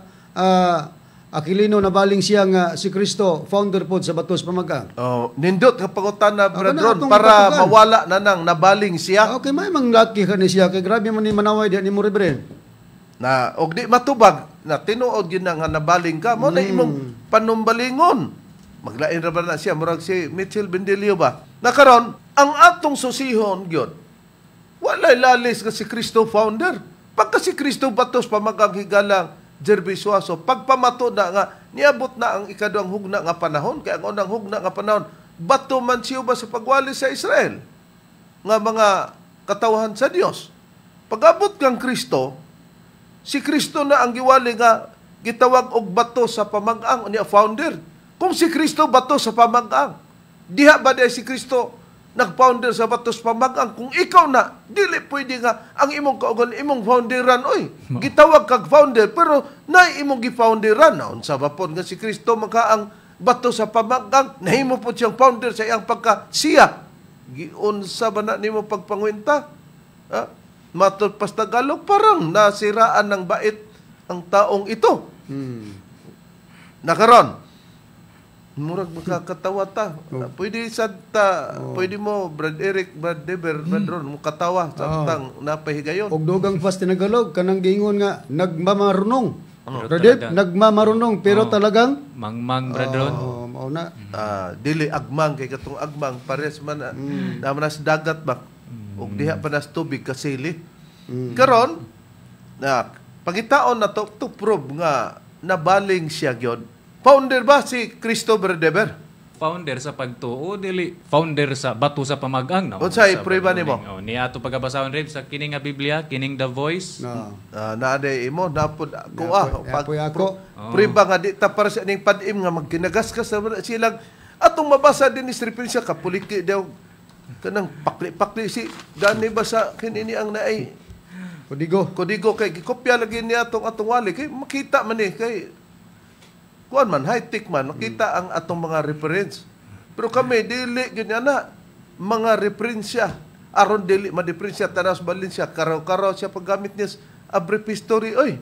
Aquilino nabaling siya nga si Kristo founder pod sa bato sa pamagang. Oh, nindot nga pangutana, Brad Ron, para patukan mawala na nang nabaling siya. Okay, may manglaki ka ni siya kay grabe man ni manaway diha nimo, Reverend. Na og di matubag na tinuod gyud na nga nabaling ka mo na imong panumbalingon. Maglain ra ba na siya, murag si Mitchell Bendelio ba? Nakaron ang atong susihon gyud, walay lalis nga si Kristo founder. Pagka si Kristo bato sa pamagang, higalang Jerby Suazo, pagpamato na nga niabot na ang ikaduhang hugna nga panahon, kay ang unang hugna nga panahon bato man siya ba sa pagwali sa Israel nga mga katawahan sa Dios. Pag-abot kang Kristo, si Kristo na ang giwali nga gitawag og bato sa pamagang niya, founder. Kung si Kristo bato sa pamagang, diha ba di si Kristo nag-founder sa bato sa pamagang? Kung ikaw na, dili pwede nga ang imong kaugal, imong founderan, oy. Gitawag kag founder, pero na imong gifounderan. Na, unsa ba pod nga si Kristo maka ang bato sa pamagang, nahimo pod siyang founder sa iyang pagka siya. Giunsa ba na nimo pagpangwenta? Ha? Matod pas Tagalog, parang nasiraan ng bait ang taong ito. Nakaron, murag makakatawa ta. Pwede sad ta, pwede mo, Brad Eric, Brad Deber, Brad Ron, mukatawa samtang napahigayon. Og dugang fast tinagalog kanang giingon nga nagmamarunong. Brad Deb, nagmamarunong pero talagang mangmang, Brad Ron. Oh, mao na. Dili agmang kay katong agmang pares man na, naman na sa dagat ba. Og diha pa nas tubig kasili. Karon na pangitaon na to prove nga nabaling siya gyud. Founder ba si Kristo, Brad Deber? Founder sa pagtuo, dili founder sa bato sa pamagang. No? Unsay prueba nimo? Oh, niya ato pagabasahon, Reb, sa kini nga Biblia, kining The Voice. No. Naade imo napod ako Napoy ako. Prueba nga di ta para sa ning padim nga magkinagaskas na silang atong mabasa din ni referensya kapuliki daw kanang pakli-pakli si gani ba sa kinini ang naay kodigo. Kodigo kay gikopya lagi niya atong atong wali kay makita man ni kay kuan man high tech man makita ang atong mga reference. Pero kami dili gyud na mga referensya aron dili madiferensya tanas Valencia karaw-karaw siya paggamit niya abrief history oy.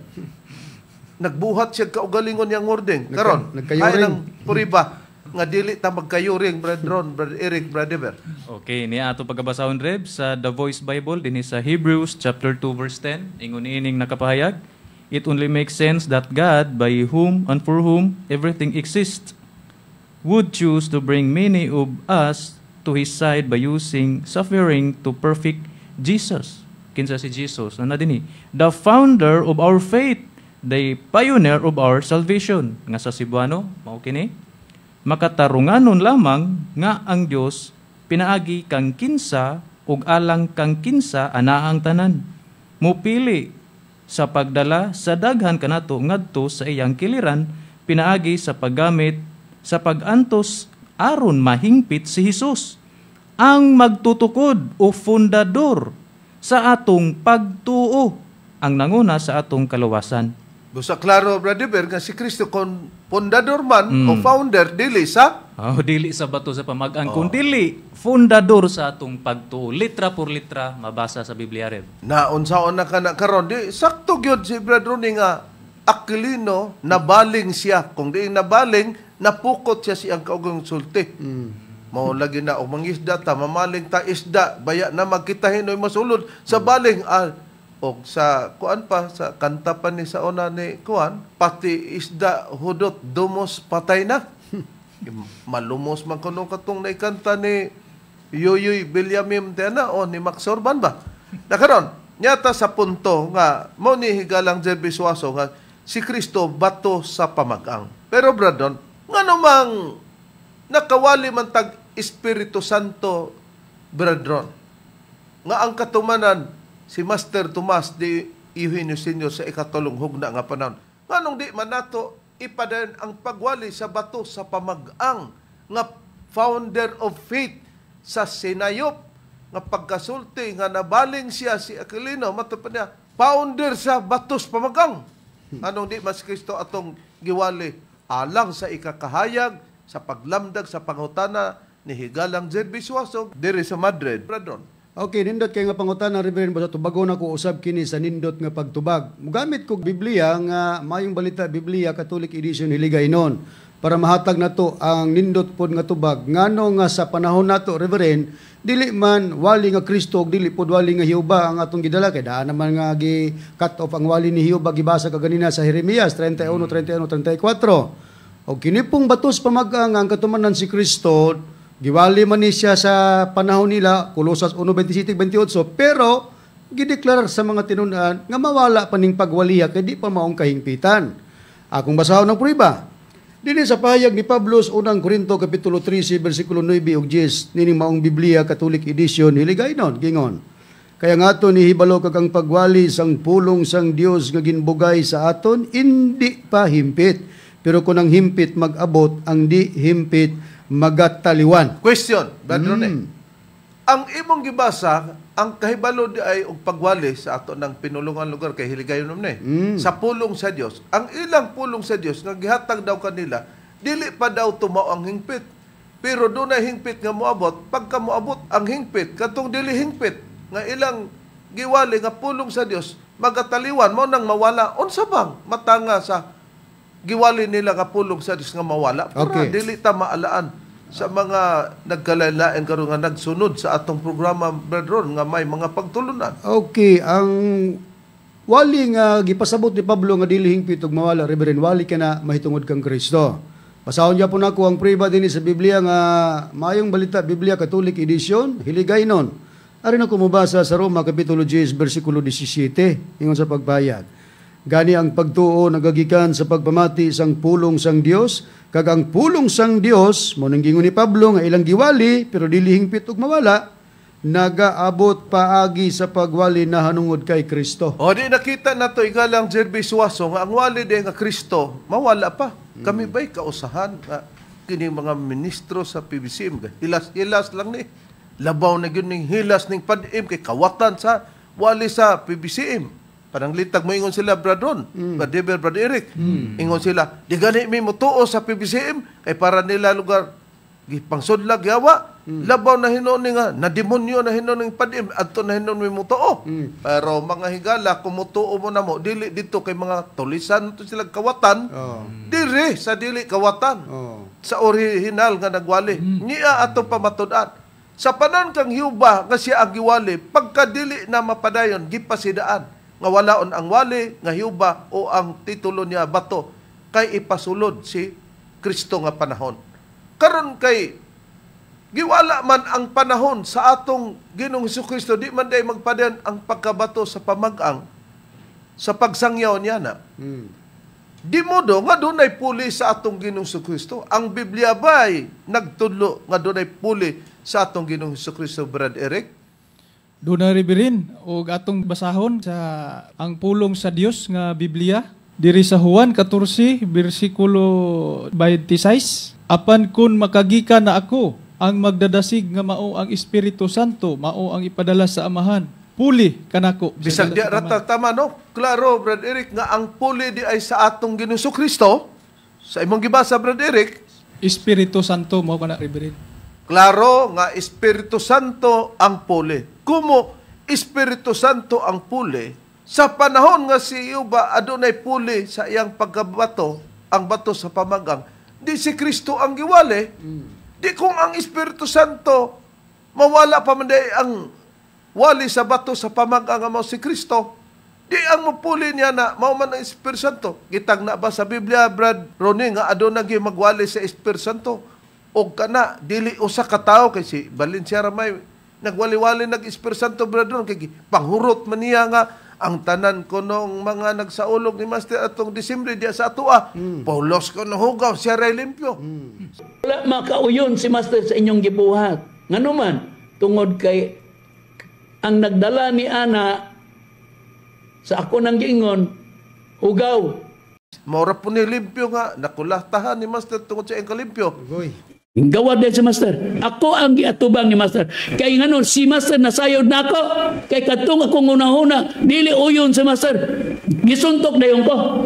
Nagbuhat siya kaugalingon niyang wording. Karon, nagkayuring. ay nang puriba nga dili ta magkayuring, Brad Ron, Brad Eric, Brad Ever. Okay, niya ato pagkabasahon, Reb, sa The Voice Bible dinhi sa Hebrews chapter 2 verse 10. Ingon ining nakapahayag, "It only makes sense that God, by whom and for whom everything exists, would choose to bring many of us to His side by using suffering to perfect Jesus." Kinsa si Jesus? Ano dinhi? "The founder of our faith, the pioneer of our salvation." Nga sa Cebuano, mao kini: "Makatarunganon lamang nga ang Dios, pinaagi kang kinsa ug alang kang kinsa anaa ang tanan, mupili sa pagdala sa daghan kanato ngadto sa iyang kiliran pinaagi sa paggamit sa pag-antos aron mahingpit si Hesus, ang magtutukod o fundador sa atong pagtuo, ang nanguna sa atong kaluwasan." Busa klaro, Brother Ber, nga si Kristo kon pundador man o founder dili sa Oh, dili sa bato sa pamag-ang, kun dili fundador sa atong pagtuo. Litra por litra mabasa sa Biblia, Rev. Na unsaon na kana karon, di sakto gyud si Brad Ronnie nga Aquilino nabaling siya. Kung di nabaling, napukot siya siyang kaugong sulti. Mao lagi na og mangisda ta, mamaling ta isda, baya na magkita hinoy masulod sa baling, ah, og sa kuan pa, sa kanta pa ni sa una ni kuan, pati isda hudot dumos patay na. Malumos man kuno katong naikanta ni Yoyoy Villamim na o ni Max Orban ba. Na karon nyata sa punto nga mo ni higalang Jerby Suazo nga si Kristo bato sa pamagang. Pero Brandon, ngano mang nakawali man tag Espiritu Santo, Brethren, nga ang katumanan si Master Tomas de Eugenio Senior sa ikatulong hugna nga panahon? Nganong di man nato ipadayon ang pagwali sa bato sa pamagang nga founder of faith sa Sinayop nga pagkasulti nga nabaling siya si Aquilino, mato pa niya founder sa batos pamagang? Anong di mas Kristo atong giwali alang sa ikakahayag sa paglamdag sa pangutana ni Higalang Jerby Suazo diri sa Madrid, Brethren? Okay, nindot kay nga pangutana, Reverend, basta tubagon ako usab kini sa nindot nga pagtubag. Mugamit kog Biblia nga Maayong Balita Biblia Catholic Edition Hiligaynon para mahatag nato ang nindot pod nga tubag ngano nga sa panahon nato, Reverend, dili man wali nga Kristo ug dili pod wali nga Jehova ang atong gidala, kay daan naman nga gi cut off ang wali ni Jehova, gibasa kaganina sa Jeremias 31, 31, 34. Og kini pong batos pamag-ang, ang katumanan si Kristo, giwali man ni siya sa panahon nila, Kolosas 1:27 28, pero gideklarar sa mga tinun-an nga mawala pa ning pagwaliha kay di pa maong kahingpitan. Akong basahon ng prueba. Dinhi sa pahayag ni Pablo sa unang Korinto kapitulo 13 bersikulo 9 ug 10 nining maong Biblia Catholic Edition Hiligaynon, gingon: "Kaya nga aton nihibalo kag ang pagwali sang pulong sang Dios nga ginbugay sa aton indi pa himpit. Pero kung ang himpit mag-abot, ang di himpit magataliwan." Question, Brother Rene. Ang imong gibasa, ang kahibalo di ay og pagwali sa ato ng pinulungan lugar kay Hiligayon naman eh. Sa pulong sa Dios. Ang ilang pulong sa Dios nga gihatag daw kanila, dili pa daw tumao ang hingpit. Pero doon na hingpit nga moabot, pagka moabot ang hingpit, katong dili hingpit nga ilang giwali nga pulong sa Dios, magataliwan mo nang mawala. Unsa bang matanga sa giwali nila nga pulong sa Dios nga mawala? Para dili ta maalaan sa mga nagkalain karon nga nagsunod sa atong programa, brethren, nga may mga pagtulunan. Okay, ang wali nga gipasabot ni Pablo nga dili hingpit ug mawala, Reverend, wali ka na mahitungod kang Kristo. Basahon gyapon nako ang prueba dinhi sa Biblia nga Maayong Balita Biblia Catholic Edition Hiligaynon. Ari na ko mobasa sa Roma kapitulo 10 bersikulo 17, ingon sa pagpahayag: "Gani ang pagtuo nagagikan sa pagpamati sang pulong sang Dios, kag ang pulong sang Dios, mo nang gingon ni Pablo nga ilang giwali pero dili hingpit ug mawala, nagaabot paagi sa pagwali nahanungod kay Kristo." O di nakita na to, igalang Jerby Suazo, nga ang wali di nga Kristo mawala pa. Kami ba'y kausahan nga kini mga ministro sa PBCM hilas-hilas lang ni. Labaw na gyud ning hilas ning PADM kay kawatan sa wali sa PBCM. Pananglitag mo ingon sila, Bradon, Brad Deber, Brad Eric. Ingon sila, di gani mi motuo sa PBCM kay para nila lugar gipangsudlag yawa. Labaw na hinuon ni nga na demonyo na hinuon ning padim adto na hinuon mi mutuo. Pero mga higala, kung mutuo mo na mo, dili dito kay mga tulisan to sila kawatan. Diri sa dili kawatan. Sa orihinal nga nagwali. Niya atong pamatud-an. Sa panon kang Hiuba nga siya ang giwali, pagka dili na mapadayon, gipasidaan nga walaon ang wali nga Hiuba o ang titulo niya bato, kay ipasulod si Kristo nga panahon. Karon kay giwala man ang panahon sa atong Ginoong Hesukristo, di man day magpadayon ang pagkabato sa pamag-ang sa pagsangyaw niya na. Di modo nga dunay puli sa atong Ginoong Hesukristo. Ang Biblia ba'y nagtudlo nga dunay puli sa atong Ginoong Hesukristo, Brad Eric? Doon na ribirin og atong basahon sa ang pulong sa Dios nga Biblia diri sa Juan 14 bersikulo 26, "Apan kun makagikan na ako, ang magdadasig nga mao ang Espiritu Santo, mao ang ipadala sa Amahan, puli kanako." Bisag di rata tama, no? Klaro, Brad Eric, nga ang puli di ay sa atong Ginoong Hesukristo. Sa imong gibasa, Brad Eric, Espiritu Santo mao kana, Reverend. Klaro nga Espiritu Santo ang puli. Kumo Espiritu Santo ang puli, sa panahon nga si Yuba adunay puli sa iyang pagkabato, ang bato sa pamagang, di si Kristo ang giwali. Di kung ang Espiritu Santo mawala pa man di ang wali sa bato sa pamagang nga mao si Kristo, di ang mupuli niya na mao man ang Espiritu Santo. Gitag na ba sa Biblia, Brad Ronnie, nga aduna gyud magwali sa Espiritu Santo? Og kana dili usa ka tawo, kay si Valencia Ramay nagwali-wali nag Espiritu Santo, Brad Ron, kay panghurot man niya nga ang tanan ko nung mga nagsaulog ni Master atong Disyembre diya sa atoa, Paulos ko no hugaw, siya ray limpyo. Wala makauyon si Master sa inyong gibuhat. Ngano man, tungod kay ang nagdala ni ana sa ako nang giingon, hugaw. Maura po ni limpyo nga nakulahtahan ni Master tungod sa iyang kalimpyo. Ugoy. Gawad din si Master. Ako ang giatubang ni Master. Kay ngano si Master nasayod nako. Kay kadtong akong una-una, dili uyon si Master. Gisuntok dayon ko.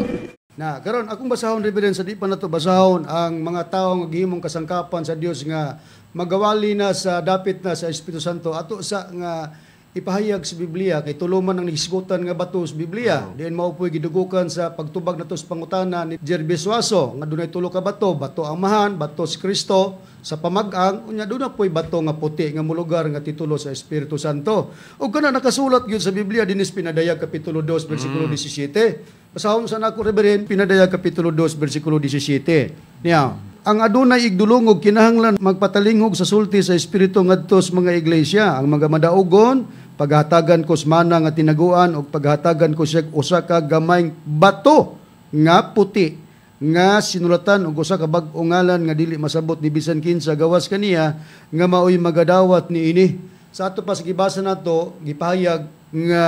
Na karon akong basahon, Reverend, sa di pa nato basahon ang mga tawo nga gihimong kasangkapan sa Dios nga magawali na sa dapit na sa Espiritu Santo, ato sa nga ipahayag sa Biblia kay tulo man ang nahisgutan nga bato sa Biblia. Diin mao po'y gidugukan sa pagtubag nato sa pangutana ni Jerby Suazo nga dunay tulo ka bato, bato ang Amahan, bato si Kristo sa pamag-ang, unya doon na po'y bato nga puti nga mulugar nga titulo sa Espiritu Santo. Ug kana nakasulat gyud sa Biblia dinis Pinadayag kapitulo 2 bersikulo 17. Basahon sa nako, Reverend, Pinadayag kapitulo 2 bersikulo 17. Niya, ang adunay igdulongog kinahanglan magpatalingog sa sulti sa Espiritu ngadto sa mga iglesia. Ang mga madaugon paghatagan ko sa mana nga tinaguan ug paghatagan ko siya usa ka gamayng bato nga puti nga sinulatan og usa ka bag-ong ngalan nga dili masabot ni bisan kinsa gawas kaniya nga maoy magadawat niini. Sa ato pa sa gibasa nato, gipahayag nga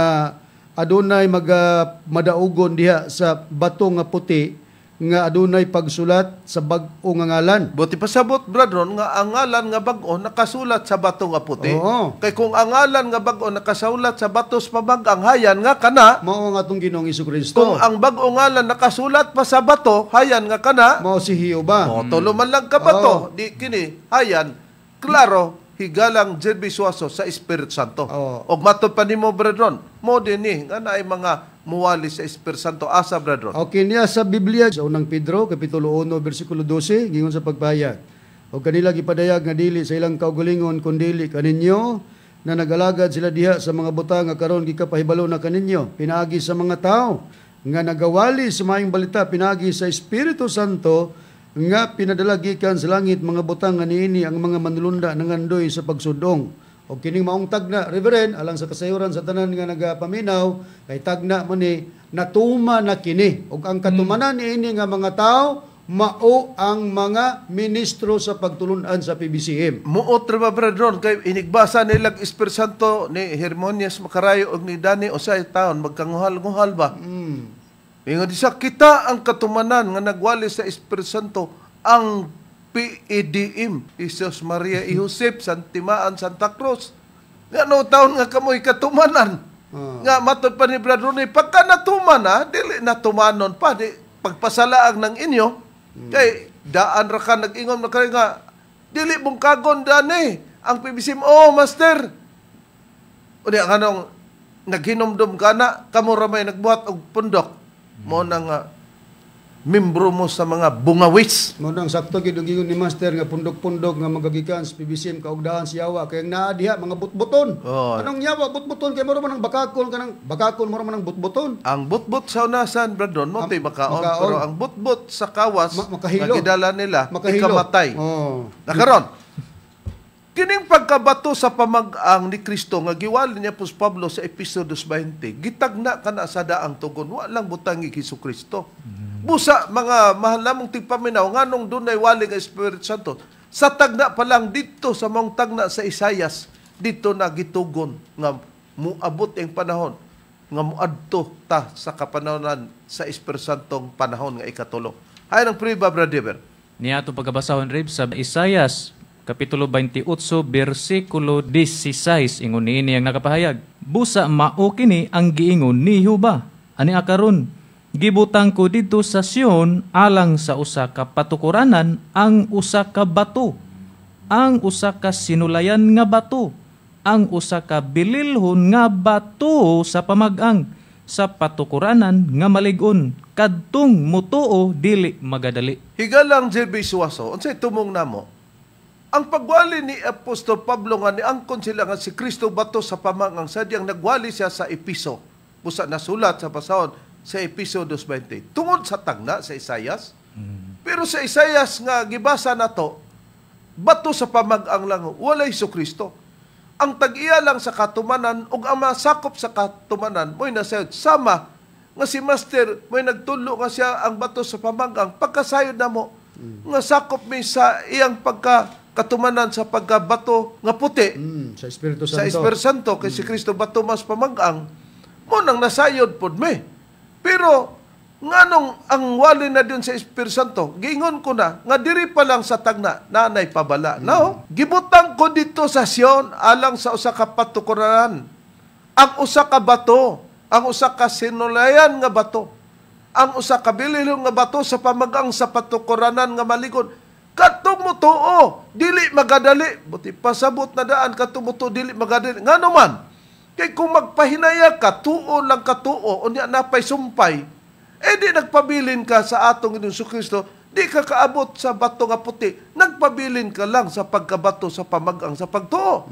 adunay maga madaugon diha sa bato nga puti nga adunay pagsulat sa bag-o nga ngalan. Buti pasabot, Brad Ron, nga ang ngalan nga bag-o nakasulat sa bato nga puti. Oo. Kay kung ang ngalan nga bag-o nakasulat sa bato sa pamag-ang, hayan nga kana. Mao ang atong Ginoong Hesukristo. Kung ang bag-o ngalan nakasulat pa sa bato, hayan nga kana. Mao si Jehova. O, tulo man lang ka bato, di kini, hayan, klaro, higalang Jerby Suazo sa Espiritu Santo. Oo. Og matod pa nimo, Brad Ron, mo din ni nga naay mga muwali sa Espiritu Santo. Asa, Brad Ron? Okay niya sa Biblia sa unang Pedro kapitulo 1 bersikulo 12, gingon sa pagpahayag. Og kanila gipadayag nga dili sa ilang kaugalingon kundili kaninyo na nagalagad sila diha sa mga butang nga karon gikapahibalo na kaninyo pinaagi sa mga tao nga nagawali sa maayong balita pinaagi sa Espiritu Santo nga pinadala gikan sa langit, mga butang nga niini ang mga manulunda nangandoy sa pagsudong. Og kining maong tagna, Reverend, alang sa kasayuran sa tanan nga nagapaminaw, kay tagna man ni natuma na kini. Og ang katumanan niini nga mga tao mao ang mga ministro sa pagtulun-an sa PBCM. Muot ra ba, Brad Ron, kay inigbasa nilag Espiritu Santo ni Hermonias Macarayo og ni Dani usay taon magkanguhal-nguhal ba? Ingon di sa kita ang katumanan nga nagwali sa Espiritu Santo ang PEDM, Jesus Maria i Josep, Santimaan, Santa Cruz. Nga no taon nga kamoy katumanan. Nga matod pa ni Brad Ronnie, pagka natuman na, dili natumanon pa, di pagpasalaang ng inyo, kay daan ra ka nag-ingon na kayo nga, dili bungkagon dani. Ang PBCM, oh, master. Unya kanong naghinumdum ka na, kamo ra may nagbuhat og pundok. Mo na nga membro mo sa mga bungawis. Mo nang sakto gid ang ni Master nga pundok-pundok nga magagikan sa PBCM kaugdahan si yawa kay ang naa diha mga butbuton. Oh. Anong yawa butbuton kay mura man ang bakakon kanang bakakon mura man ang butbuton. Ang butbut sa unasan, Brad Ron, mo Ang to'y makaon. makaon. Pero ang butbut sa kawas, Makahilo. nga gidala nila, Makahilo. ikamatay. Oh. Nakaron, kining pagkabato sa pamag-ang ni Kristo nga giwali niya Apostol Pablo sa Episo 2:20, gitagna kana sa daang tugon, wa lang butang ni Hesus Kristo. Busa mga mahal namong tigpaminaw nganong dunay wali nga Espiritu Santo, sa tagna pa lang didto sa mong tagna sa Isayas, didto na gitugon nga muabot ang panahon nga muadto ta sa kapanahonan sa Espiritu Santong panahon nga ikatulo. Hay ng priba, Brother. Niya ato pagkabasahon Rib sa Isayas kapitulo 28 bersikulo 16 ingon niini ang nakapahayag. Busa mao kini ang giingon ni Jehova ani akaron gibutang ko didto sa Sion alang sa usa ka patukuranan ang usa ka bato, ang usa ka sinulayan nga bato, ang usa ka bililhon nga bato sa pamag-ang sa patukuranan nga malig-on, kadtong mutuo dili magadali. Higalang JB Suazo, unsay tumong namo? Ang pagwali ni Apostol Pablo nga niangkon sila nga si Kristo bato sa pamangang sadyang nagwali siya sa Episo. Busa nasulat sa pasahon sa Episo 2:20. Tungod sa tagna sa Isayas. Pero sa Isayas nga gibasa nato, bato sa pamagang lang, walay Kristo. Ang tag-iya lang sa katumanan ug ang masakop sa katumanan mo'y nasayod sama nga si Master mo'y nagtulo nga siya ang bato sa pamagang pagkasayod namo nga sakop mi sa iyang pagka katumanan sa pagkabato nga puti Sa Espiritu Santo. Sa Espiritu Santo kay si Kristo bato mas pamagang mo nang nasayod pod mi. Pero nganong ang wali na dun sa Espiritu Santo, giingon ko na nga diri pa lang sa tagna nanay pabala. No, gibutang ko dito sa Sion alang sa usa ka patukuranan ang usa ka bato, ang usa ka sinulayan nga bato, ang usa ka bililhon nga bato sa pamagang sa patukuranan nga malikod. Katong mutuo, dili magadali. Buti pasabot na daan, katong mutuo, dili magadali. Ngano man, kay kung magpahinaya ka, tuo lang katuo, unya napay sumpay, eh di nagpabilin ka sa atong Ginoong Kristo, di ka kaabot sa bato nga puti, nagpabilin ka lang sa pagkabato sa pamagang sa pagtuo.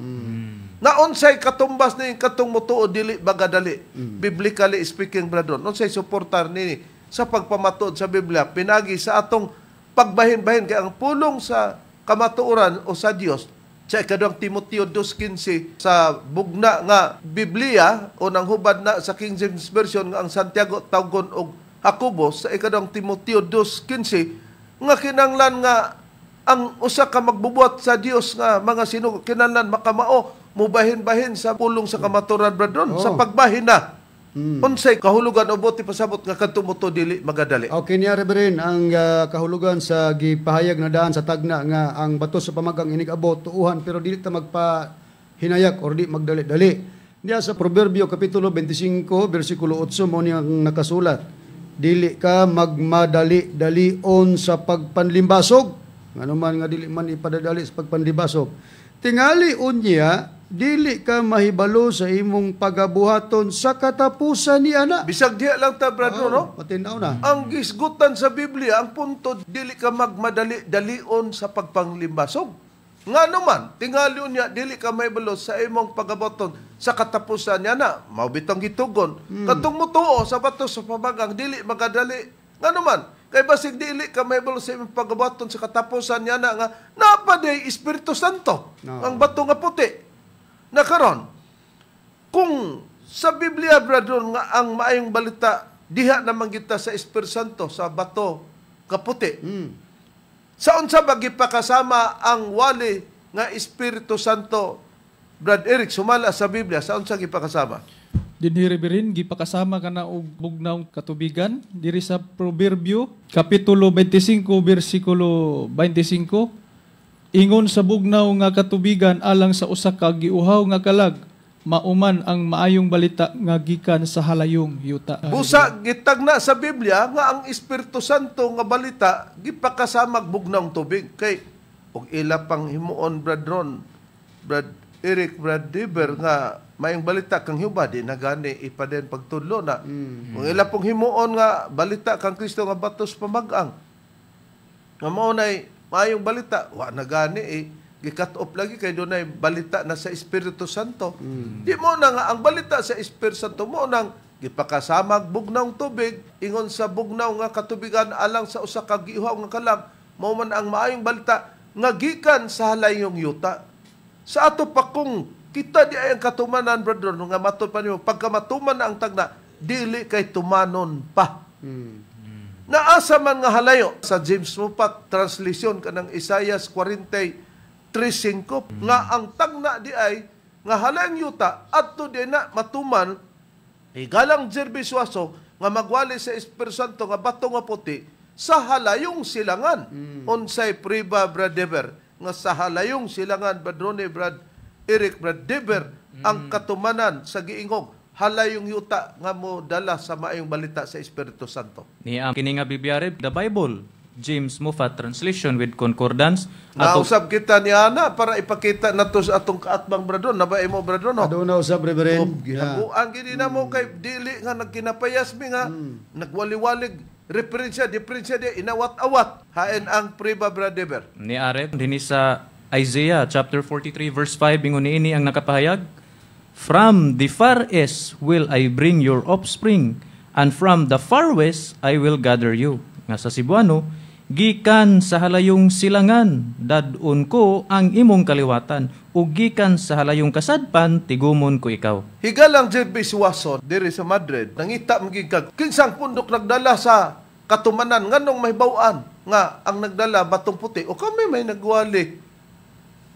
Na unsay katumbas ni katong mutuo dili magadali. Biblically speaking, brother, unsay suportar nini sa pagpamatuod sa Biblia, pinagi sa atong pagbahin-bahin kay ang pulong sa kamatuoran o sa Dios sa ikaduhang Timoteo 2:15 sa bugna nga Biblia o nang hubad na sa King James Version nga ang Santiago tawgon og Jacobo sa ikaduhang Timoteo 2:15 nga kinanglan nga ang usa ka magbubuhat sa Dios nga mga sinugo kinahanglan makamao mubahin-bahin sa pulong sa kamatuoran, brother, sa pagbahin na. Unsay kahulugan o buti pasabot nga kadto mo dili magadali. Okay niya, Reverend, ang kahulugan sa gipahayag na daan sa tagna nga ang bato sa pamagang inig-abot tuuhan pero dili ta magpahinayak or di magdali-dali. Diya sa Proverbio kapitulo 25 bersikulo 8 mo niyang nakasulat. Dili ka magmadali-dalion sa pagpanlimbasog. Ngano man nga dili man ipadadali sa pagpanlimbasog. Tingali unya dili ka mahibalo sa imong pagabuhaton sa katapusan ni ana. Bisag diha lang ta, brother, no? Patinaw na. Ang gisgutan sa Biblia, ang punto, dili ka magmadali-dalion sa pagpanglimbasog. Ngano man, tingali unya dili ka mahibalo sa imong pagabuhaton sa katapusan niya na. Mao bitong gitugon. Katong mutuo sa bato sa pamagang dili magadali. Ngano man, kay basig dili ka mahibalo sa imong pagabuhaton sa katapusan niya na nga napaday Espiritu Santo. No. Ang bato nga puti. Na karon, kung sa Biblia, brother, nga ang maayong balita diha naman kita sa Espiritu Santo sa bato kaputi. Sa unsa ba gipakasama ang wali nga Espiritu Santo, Brad Eric, sumala sa Biblia, sa unsa gipakasama? Dinhi, Reverend, gipakasama kana og bugnaw katubigan diri sa Proverbio kapitulo 25 bersikulo 25. Ingon sa bugnaw nga katubigan alang sa usa ka giuhaw nga kalag, mauman ang maayong balita nga gikan sa halayong yuta. Busa gitagna sa Biblia nga ang Espiritu Santo nga balita gipakasamag bugnawng tubig kay og ila pang himuon, Brad Ron, Brad Eric, Brad Dever, nga maayong balita kang Jehova di na gani ipaden pagtudlo na. Kung ila pong himuon nga balita kang Kristo nga batos pamag-ang nga mao nay maayong balita, wa na gani eh gi-cut off lagi kay dunay balita na sa Espiritu Santo. Di mo na nga ang balita sa Espiritu Santo mo nang gipakasamag bugnaw tubig ingon sa bugnaw nga katubigan alang sa usa ka giuhaw nga kalag, mao man ang maayong balita nga gikan sa halayong yuta. Sa ato pa kung kita di ay ang katumanan, brother, nga matud pa nimo pagka matuman na ang tagna, dili kay tumanon pa. Naasa man nga halayo sa James Moffatt translation kanang Isaiah 43:5 nga ang tagna di ay nga halayong yuta adto di na matuman higalang Jerby Suazo nga magwali sa Espiritu Santo nga bato nga puti sa halayong silangan. Unsay priba, Brad Dever, nga sa halayong silangan, Brad Ronnie, Brad Eric, Brad Dever, ang katumanan sa giingong halayong yuta nga mo dala sa maayong balita sa Espiritu Santo? Ni ang kini nga Biblia, Reb, the Bible, James Moffatt translation with concordance. Ato Nausab kita ni Ana para ipakita nato sa atong kaatbang, Brad Ron. Naba imo, Brad Ron, no? Aduna usab, Reverend. Oh, gihabuan gini na mo kay dili nga nagkinapayas mi nga nagwali-walig referensya, diferensya di inawat-awat. Hain ang priba, Brad Dever? Ni Areb dinhi sa Isaiah chapter 43 verse 5, ingon niini ang nakapahayag, "From the far east will I bring your offspring, and from the far west I will gather you." Nga sa Cebuano, "Gikan sa halayong silangan dad-on ko ang imong kaliwatan, ug gikan sa halayong kasadpan tigumon ko ikaw." Higalang JB Suazo diri sa Madrid, nangita magig kag kinsang pundok nagdala sa katumanan, nganong mahibaw-an nga ang nagdala batong puti o kami may nagwali.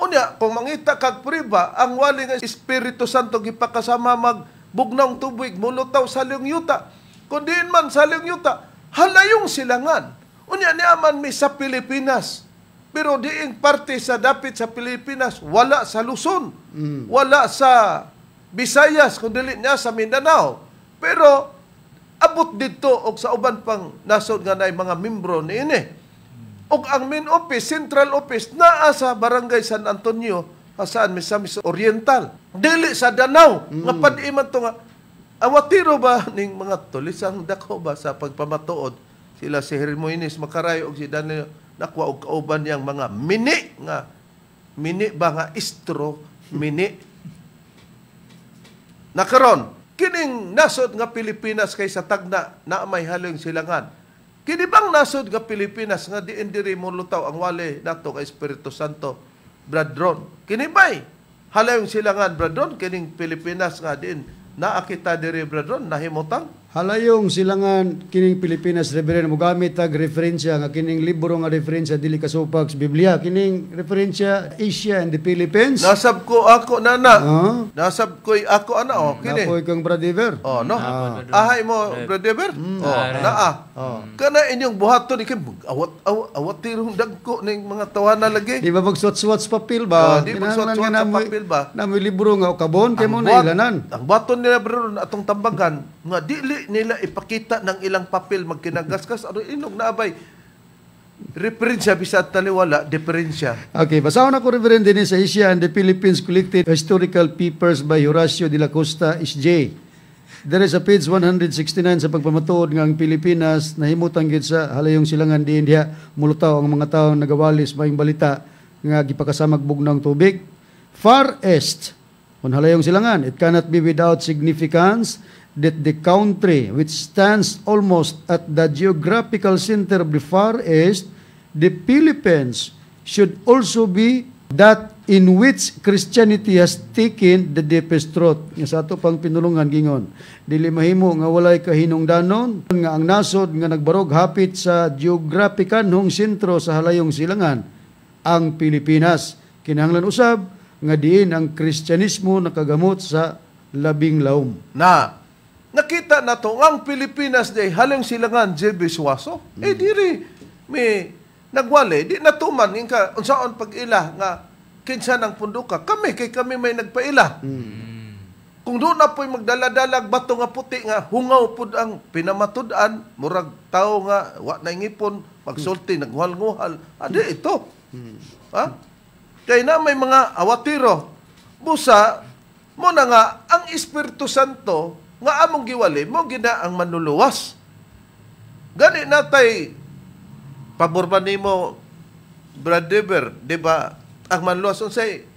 Unya, kung mangita kag priba, ang wali nga Espiritu Santo gipakasama mag bugnawng tubig mulutaw sa halayong yuta. Kung diin man sa halayong yuta, halayong silangan. Unya niaman mi sa Pilipinas. Pero diing parte sa dapit sa Pilipinas, wala sa Luzon, wala sa Visayas, kung dili niya sa Mindanao. Pero abot didto og sa uban pang nasod nga naay mga membro niini. Og ang main office, central office, naa sa Barangay San Antonio, Jasaan, Misamis Oriental. Dili sa Danao, nga pad-i man to nga awatiro ba ning mga tulisang dako ba sa pagpamatuod sila si Hermoines Macarayo og si Daniel Nakwa og kauban niyang mga mini nga mini ba nga istro mini. Nakaron, kining nasod nga Pilipinas kay sa tagna na may halayong silangan. Kini bang nasod nga Pilipinas nga diin diri mo lutaw ang wali nato kay Espiritu Santo, Brad Ron? Kini bay halayong silangan, Brad Ron, kining Pilipinas nga diin naa kita diri, Brad Ron, nahimutang? Halayong silangan kining Pilipinas, Reverend, mogamit tag referensya nga kining libro nga referensya dili kasupak sa Biblia, kining referensya Asia and the Philippines. Nasab ko ako nana. Ah. Nasab ko ako ana oh kini. Napoy kang Brad Ever. Oh no. Ahay mo, Brad Ever? Oh, naa. Kana inyong buhaton ni kay awat awat awat tirong dagko ning mga tawana lagi. Di ba magsuwat-suwat sa papel ba? Oh, di magsuwat-suwat Kinahanglan nga sa papel ba? Namoy libro nga ukabon kay mo na ilanan. Ang buhaton nila, bro, atong tambagan nga dili nila ipakita ng ilang papel, magkinagasgas ano inog na abay referensya bisag taliwala diferensya. Okay, basahon ako, Reverend, din sa Asia and the Philippines Collected Historical Papers by Horacio de la Costa S.J. There is a page 169 sa pagpamatuod nga ang Pilipinas nahimutang gyud sa halayong silangan diin diha mulutaw ang mga tawo nagawalis maayong balita nga gipakasamag bugnawng tubig. Far East, kung halayong silangan, it cannot be without significance that the country which stands almost at the geographical center of the Far East, the Philippines, should also be that in which Christianity has taken the deepest root. Nga sa ato pang pinulungan gingon, dili mahimo nga walay kahinungdanon nga ang nasod nga nagbarog hapit sa geograpikanhong sentro sa halayong silangan, ang Pilipinas. Kinahanglan usab nga diin ang Kristyanismo nakagamot sa labing laom. Na nakita na to ang Pilipinas di halayong silangan, JB Suazo. Eh diri may nagwali di natuman ingka unsaon pag-ila nga kinsa nang punduka kami kay kami may nagpaila. Kung doon na po'y magdala-dalag bato nga puti nga hungaw pud ang pinamatud-an, murag tao nga wa na ngipon pagsulti, naghuhal-nguhal adi ito. Ha? Kay na may mga awatiro. Busa mo na nga ang Espiritu Santo nga among giwali mo gina ang manluluwas. Gani natay pabor ba nimo, Brad Dever, di ba? Ang manluluwas unsay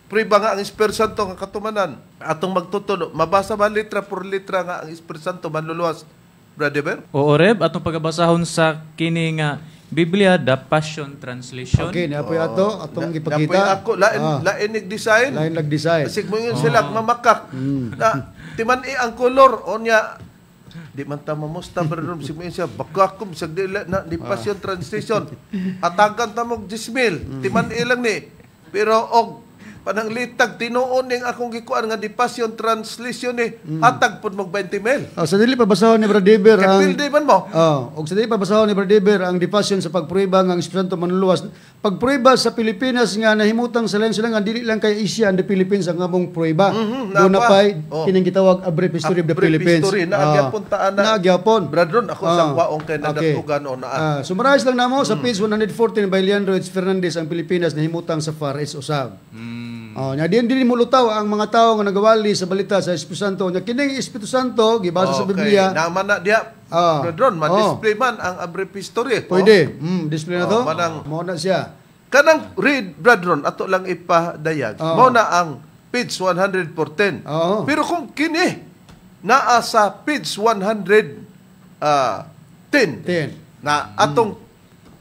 priba nga ang Espiritu Santo nga katumanan atong magtutulo, mabasa ba litra por litra nga ang Espiritu Santo manluluwas, Brad Dever? Oo, Reb, atong pagabasahon sa kini nga Biblia, The Passion Translation. Okay, niapoy ato atong gipakita. Napoy ako lain Ah, lain design. Lain lag design. Basig mo yun sila mamakak. Na timan-i ang kolor o niya di man ta mamusta pero bisig mo yun siya baka ko bisag di na di Passion Translation. Atagan ta mo 10,000. Timan-i lang ni. Pero og pananglitag tinuon ning akong gikuan nga di Passion Translation ni hatag pud mog 20,000. Oh, sa dili pa basahon ni Brad Dever Kay ang pildi man mo. Oh, og sa dili pa basahon ni Brad Dever ang The Passion sa pagprueba nga ang Espiritu Santo manluluwas. Pagprueba sa Pilipinas nga nahimutang sa lain sila nga dili lang kay Asia and the Philippines ang among prueba. Doon na napa. pa'y Oh. kining gitawag A Brief History of the A Brief Philippines. History, naagyapon taan na. Naagyapon. Brad Ron, ako sa kwaong kay nadatugan o naa. Summarize lang namo sa page 114 by Leandro H. Fernandez, ang Pilipinas nahimutang sa Far East usab. Oh, nya diin dili mulutaw ang mga tao nga nagawali sa balita sa Espiritu Santo. Nya kining Espiritu Santo gibasa sa Okay. Biblia. Naman na diya. Brad Ron, ma-display man ang A Brief History. Oh. Pwede. Display na to. Oh, manang- Mao na siya. Kanang read, Brad Ron, ato lang ipadayag. Mao na ang page 114. Oo. Pero kung kini naa sa page 110 10. na atong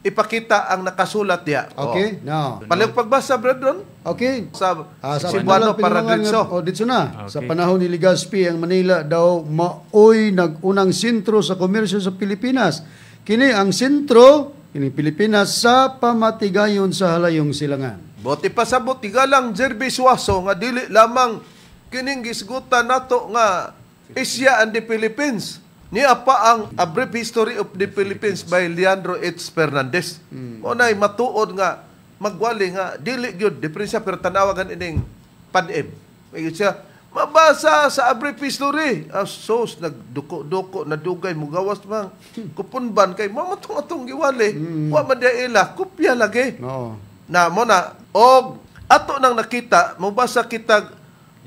ipakita ang nakasulat diya. Okay, now. Oh. Palihog pagbasa, Brad Ron, Okay. sa, Ah, sa Cebuano para pinangan dritso. Oh, ditso na. Sa Okay. panahon ni Legazpi ang Manila daw maoy nagunang sentro sa komersyo sa Pilipinas. Kini ang sentro kini Pilipinas sa pamatigayon sa halayong silangan. Bote pasabot tigalang Jerby Suazo nga dili lamang kining gisgutan nato nga Asia and the Philippines. Niya pa ang A Brief History of the Philippines by Leandro H. Fernandez. Mo nay matuod nga magwali nga dili gyud diferensya, pero tanawagan ining PADEM. May siya mabasa sa A Brief History. Ah, sos nagduko-duko nadugay mugawas man kupunban kay mo matong atong giwali. Wa man diya ila kopya lagi. Oo. Na mo na og ato nang nakita mobasa kita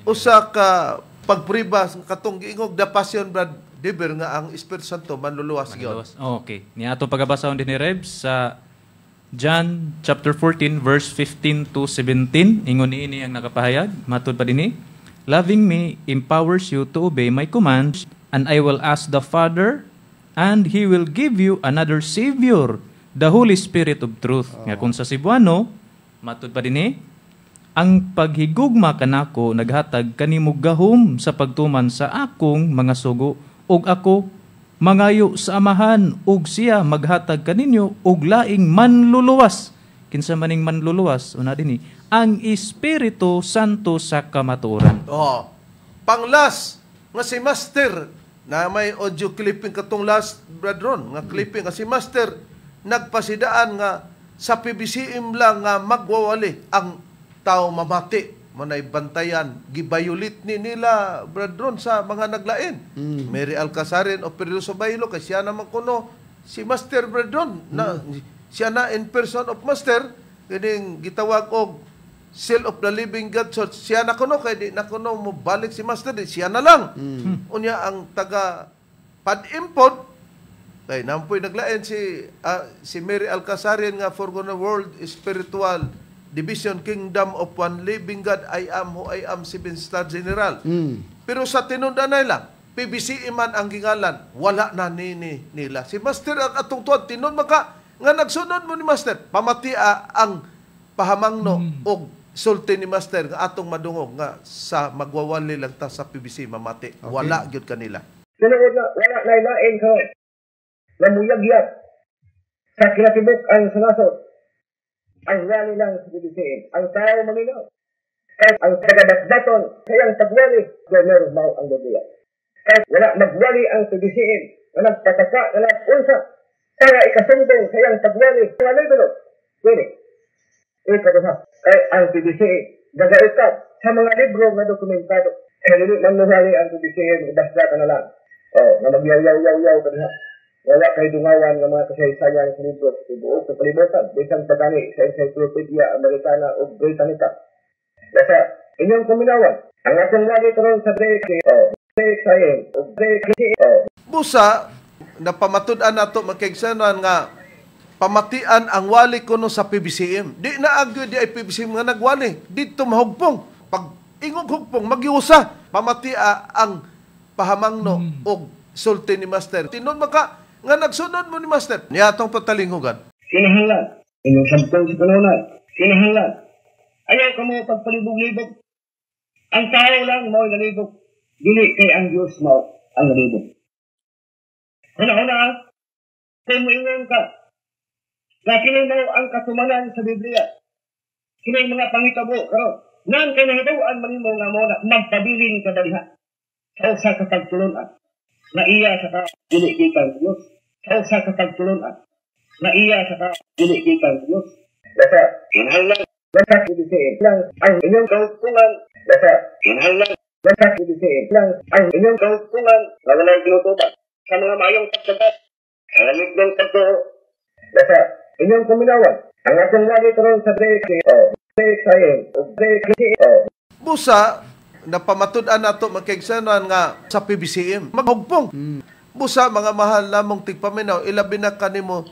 usa ka pagpriba sa katong giingog The Passion, Brad Dever, nga ang Espiritu Santo manluluwas gyud. Manluluwas. Oh, okay. Niya ato pagabasahon din ni Reb sa John chapter 14 verse 15 to 17. Ingon niini ang nakapahayag, matud pa dinhi: "Loving me empowers you to obey my commands, and I will ask the Father and he will give you another savior, the Holy Spirit of truth." Nga kung sa Cebuano, matud pa dinhi: "Ang paghigugma kanako naghatag kanimo gahom sa pagtuman sa akong mga sugo, ug ako mangayo sa Amahan ug siya maghatag kaninyo og laing manluluwas." Kinsa maning manluluwas? Una dinhi, ang Espiritu Santo sa kamatuoran. Oh. Panglas nga si Master na may audio clipping katong last, Brad Ron, nga clipping nga si Master nagpasidaan nga sa PBCM lang nga magwawali ang tao mamati manay bantayan gibayulit ni nila, Brad Ron, sa mga naglain Mary Alcazarin o Perioso Baylo kay siya naman kuno si Master, Brad Ron, na siya na in person of Master kining gitawag og Seal of the Living God Church. Siya na kuno kay di na kuno mo balik si Master di siya na lang. Unya ang taga PADEM pod kay nampoy naglain si si Mary Alcazarin nga for the World Spiritual Division Kingdom of One Living God I Am Who I Am Seven Star General. Pero sa tinundanay lang, PBC man ang gingalan, wala na nini nila. Si Master ang atong tuad, tinud man ka, nga nagsunod mo ni Master, pamatia ang pahamangno og sulti ni Master nga atong madungog nga sa magwawali lang ta sa PBC mamati. Wala gyud kanila. Tinuod na wala na lain ka namuyagyag sa kinatibuk ang sanasod. Ang wali lang sa PBCM, ang tao maminaw. Kahit ang tagadatdaton sa iyang pagwali, gomer mao ang Biblia. Kahit wala magwali ang PBCM na nagpataka na unsa para ikasumbong sa iyang pagwali, mga libro. Dili. Ikaduha, kay ang PBCM gagaitap sa mga libro nga dokumentado. Eh, dili man nuhali ang PBCM, basta ka na lang. Oh, na magyaw-yaw-yaw-yaw ka diha. Wala kay dungawan nga mga kasaysayan sa libro sa tibuok sa kalibutan, bisan pa gani sa Encyclopedia Americana o Britannica. Basta Inyong kuminawan. Ang atong wali karon sa DXO, DXIM, ug DXO. Busa napamatud-an nato magkaigsanan nga pamatian ang wali kuno sa PBCM. Di na agyo di ay PBCM nga nagwali. Didto mahugpong. Pag ingog hugpong magiusa. Pamatia ang pahamangno og sulti ni Master. Tinuod man ka nga nagsunod mo ni Master. Niya atong patalinghugan. Kinahanglan. Inyong sabtong sa kanunan. Kinahanglan. Ayaw ka mo pagpalibog-libog. Ang tao lang mao nalibog. Dili kay ang Diyos mao ang nalibog. Una-una, kung moingon ka, na kini mao ang katumanan sa Biblia. Kini mga pangitabo karon. Nan kay nahibaw-an man nimo nga mao na magpabilin ka daliha sa usa ka pagtulon-an na iya sa ka dili gikan Dios. Sa usa ka pagtulon-an na iya sa ka dili gikan Dios. Basta kinahanglan basta ibigay lang ang inyong kautungan. Basta kinahanglan basta ibigay lang ang inyong kautungan na walay ginutuban sa mga maayong pagsabat sa lamig ng pagtuo. Basta inyong kuminawan ang atong wali karon sa DXO, DXIM, ug DXO. Busa napamatud-an nato magkaigsanan nga sa PBCM. Maghugpong. Busa mga mahal namong tigpaminaw, ilabi na kanimo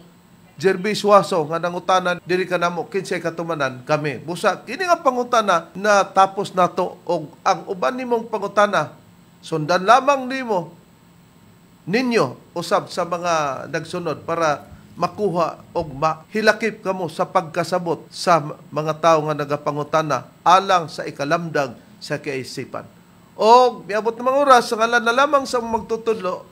Jerby Suazo nga nangutana diri kanamo kinsay katumanan kami. Busa kini nga pangutana na tapos nato og ang uban nimong pangutana sundan lamang nimo ninyo usab sa mga nagsunod para makuha og mahilakip kamo sa pagkasabot sa mga tawo nga nagapangutana alang sa ikalamdag sa kaisipan. Og miabot na mga oras sa ngalan na lamang sa magtutudlo,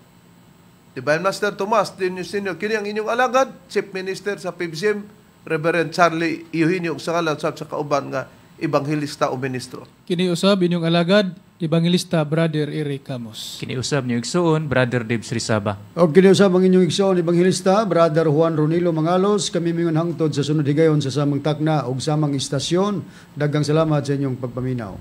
Divine Master Tomas Dino Senior, kini ang inyong alagad, Chief Minister sa PBCM, Reverend Charlie Eugenio, sa ngalan sab sa kauban nga ebanghelista o ministro. Kini usab inyong alagad, Evangelista Brother Eric Camus. Kiniusab niyo igsuon, Brother Debs Rizaba. Og kiniusab ang inyong igsoon Ebanghelista, Brother Juan Ronilo Mangalos, kami mingon hangtod sa sunod higayon sa samang takna ug samang istasyon. Daghang salamat sa inyong pagpaminaw.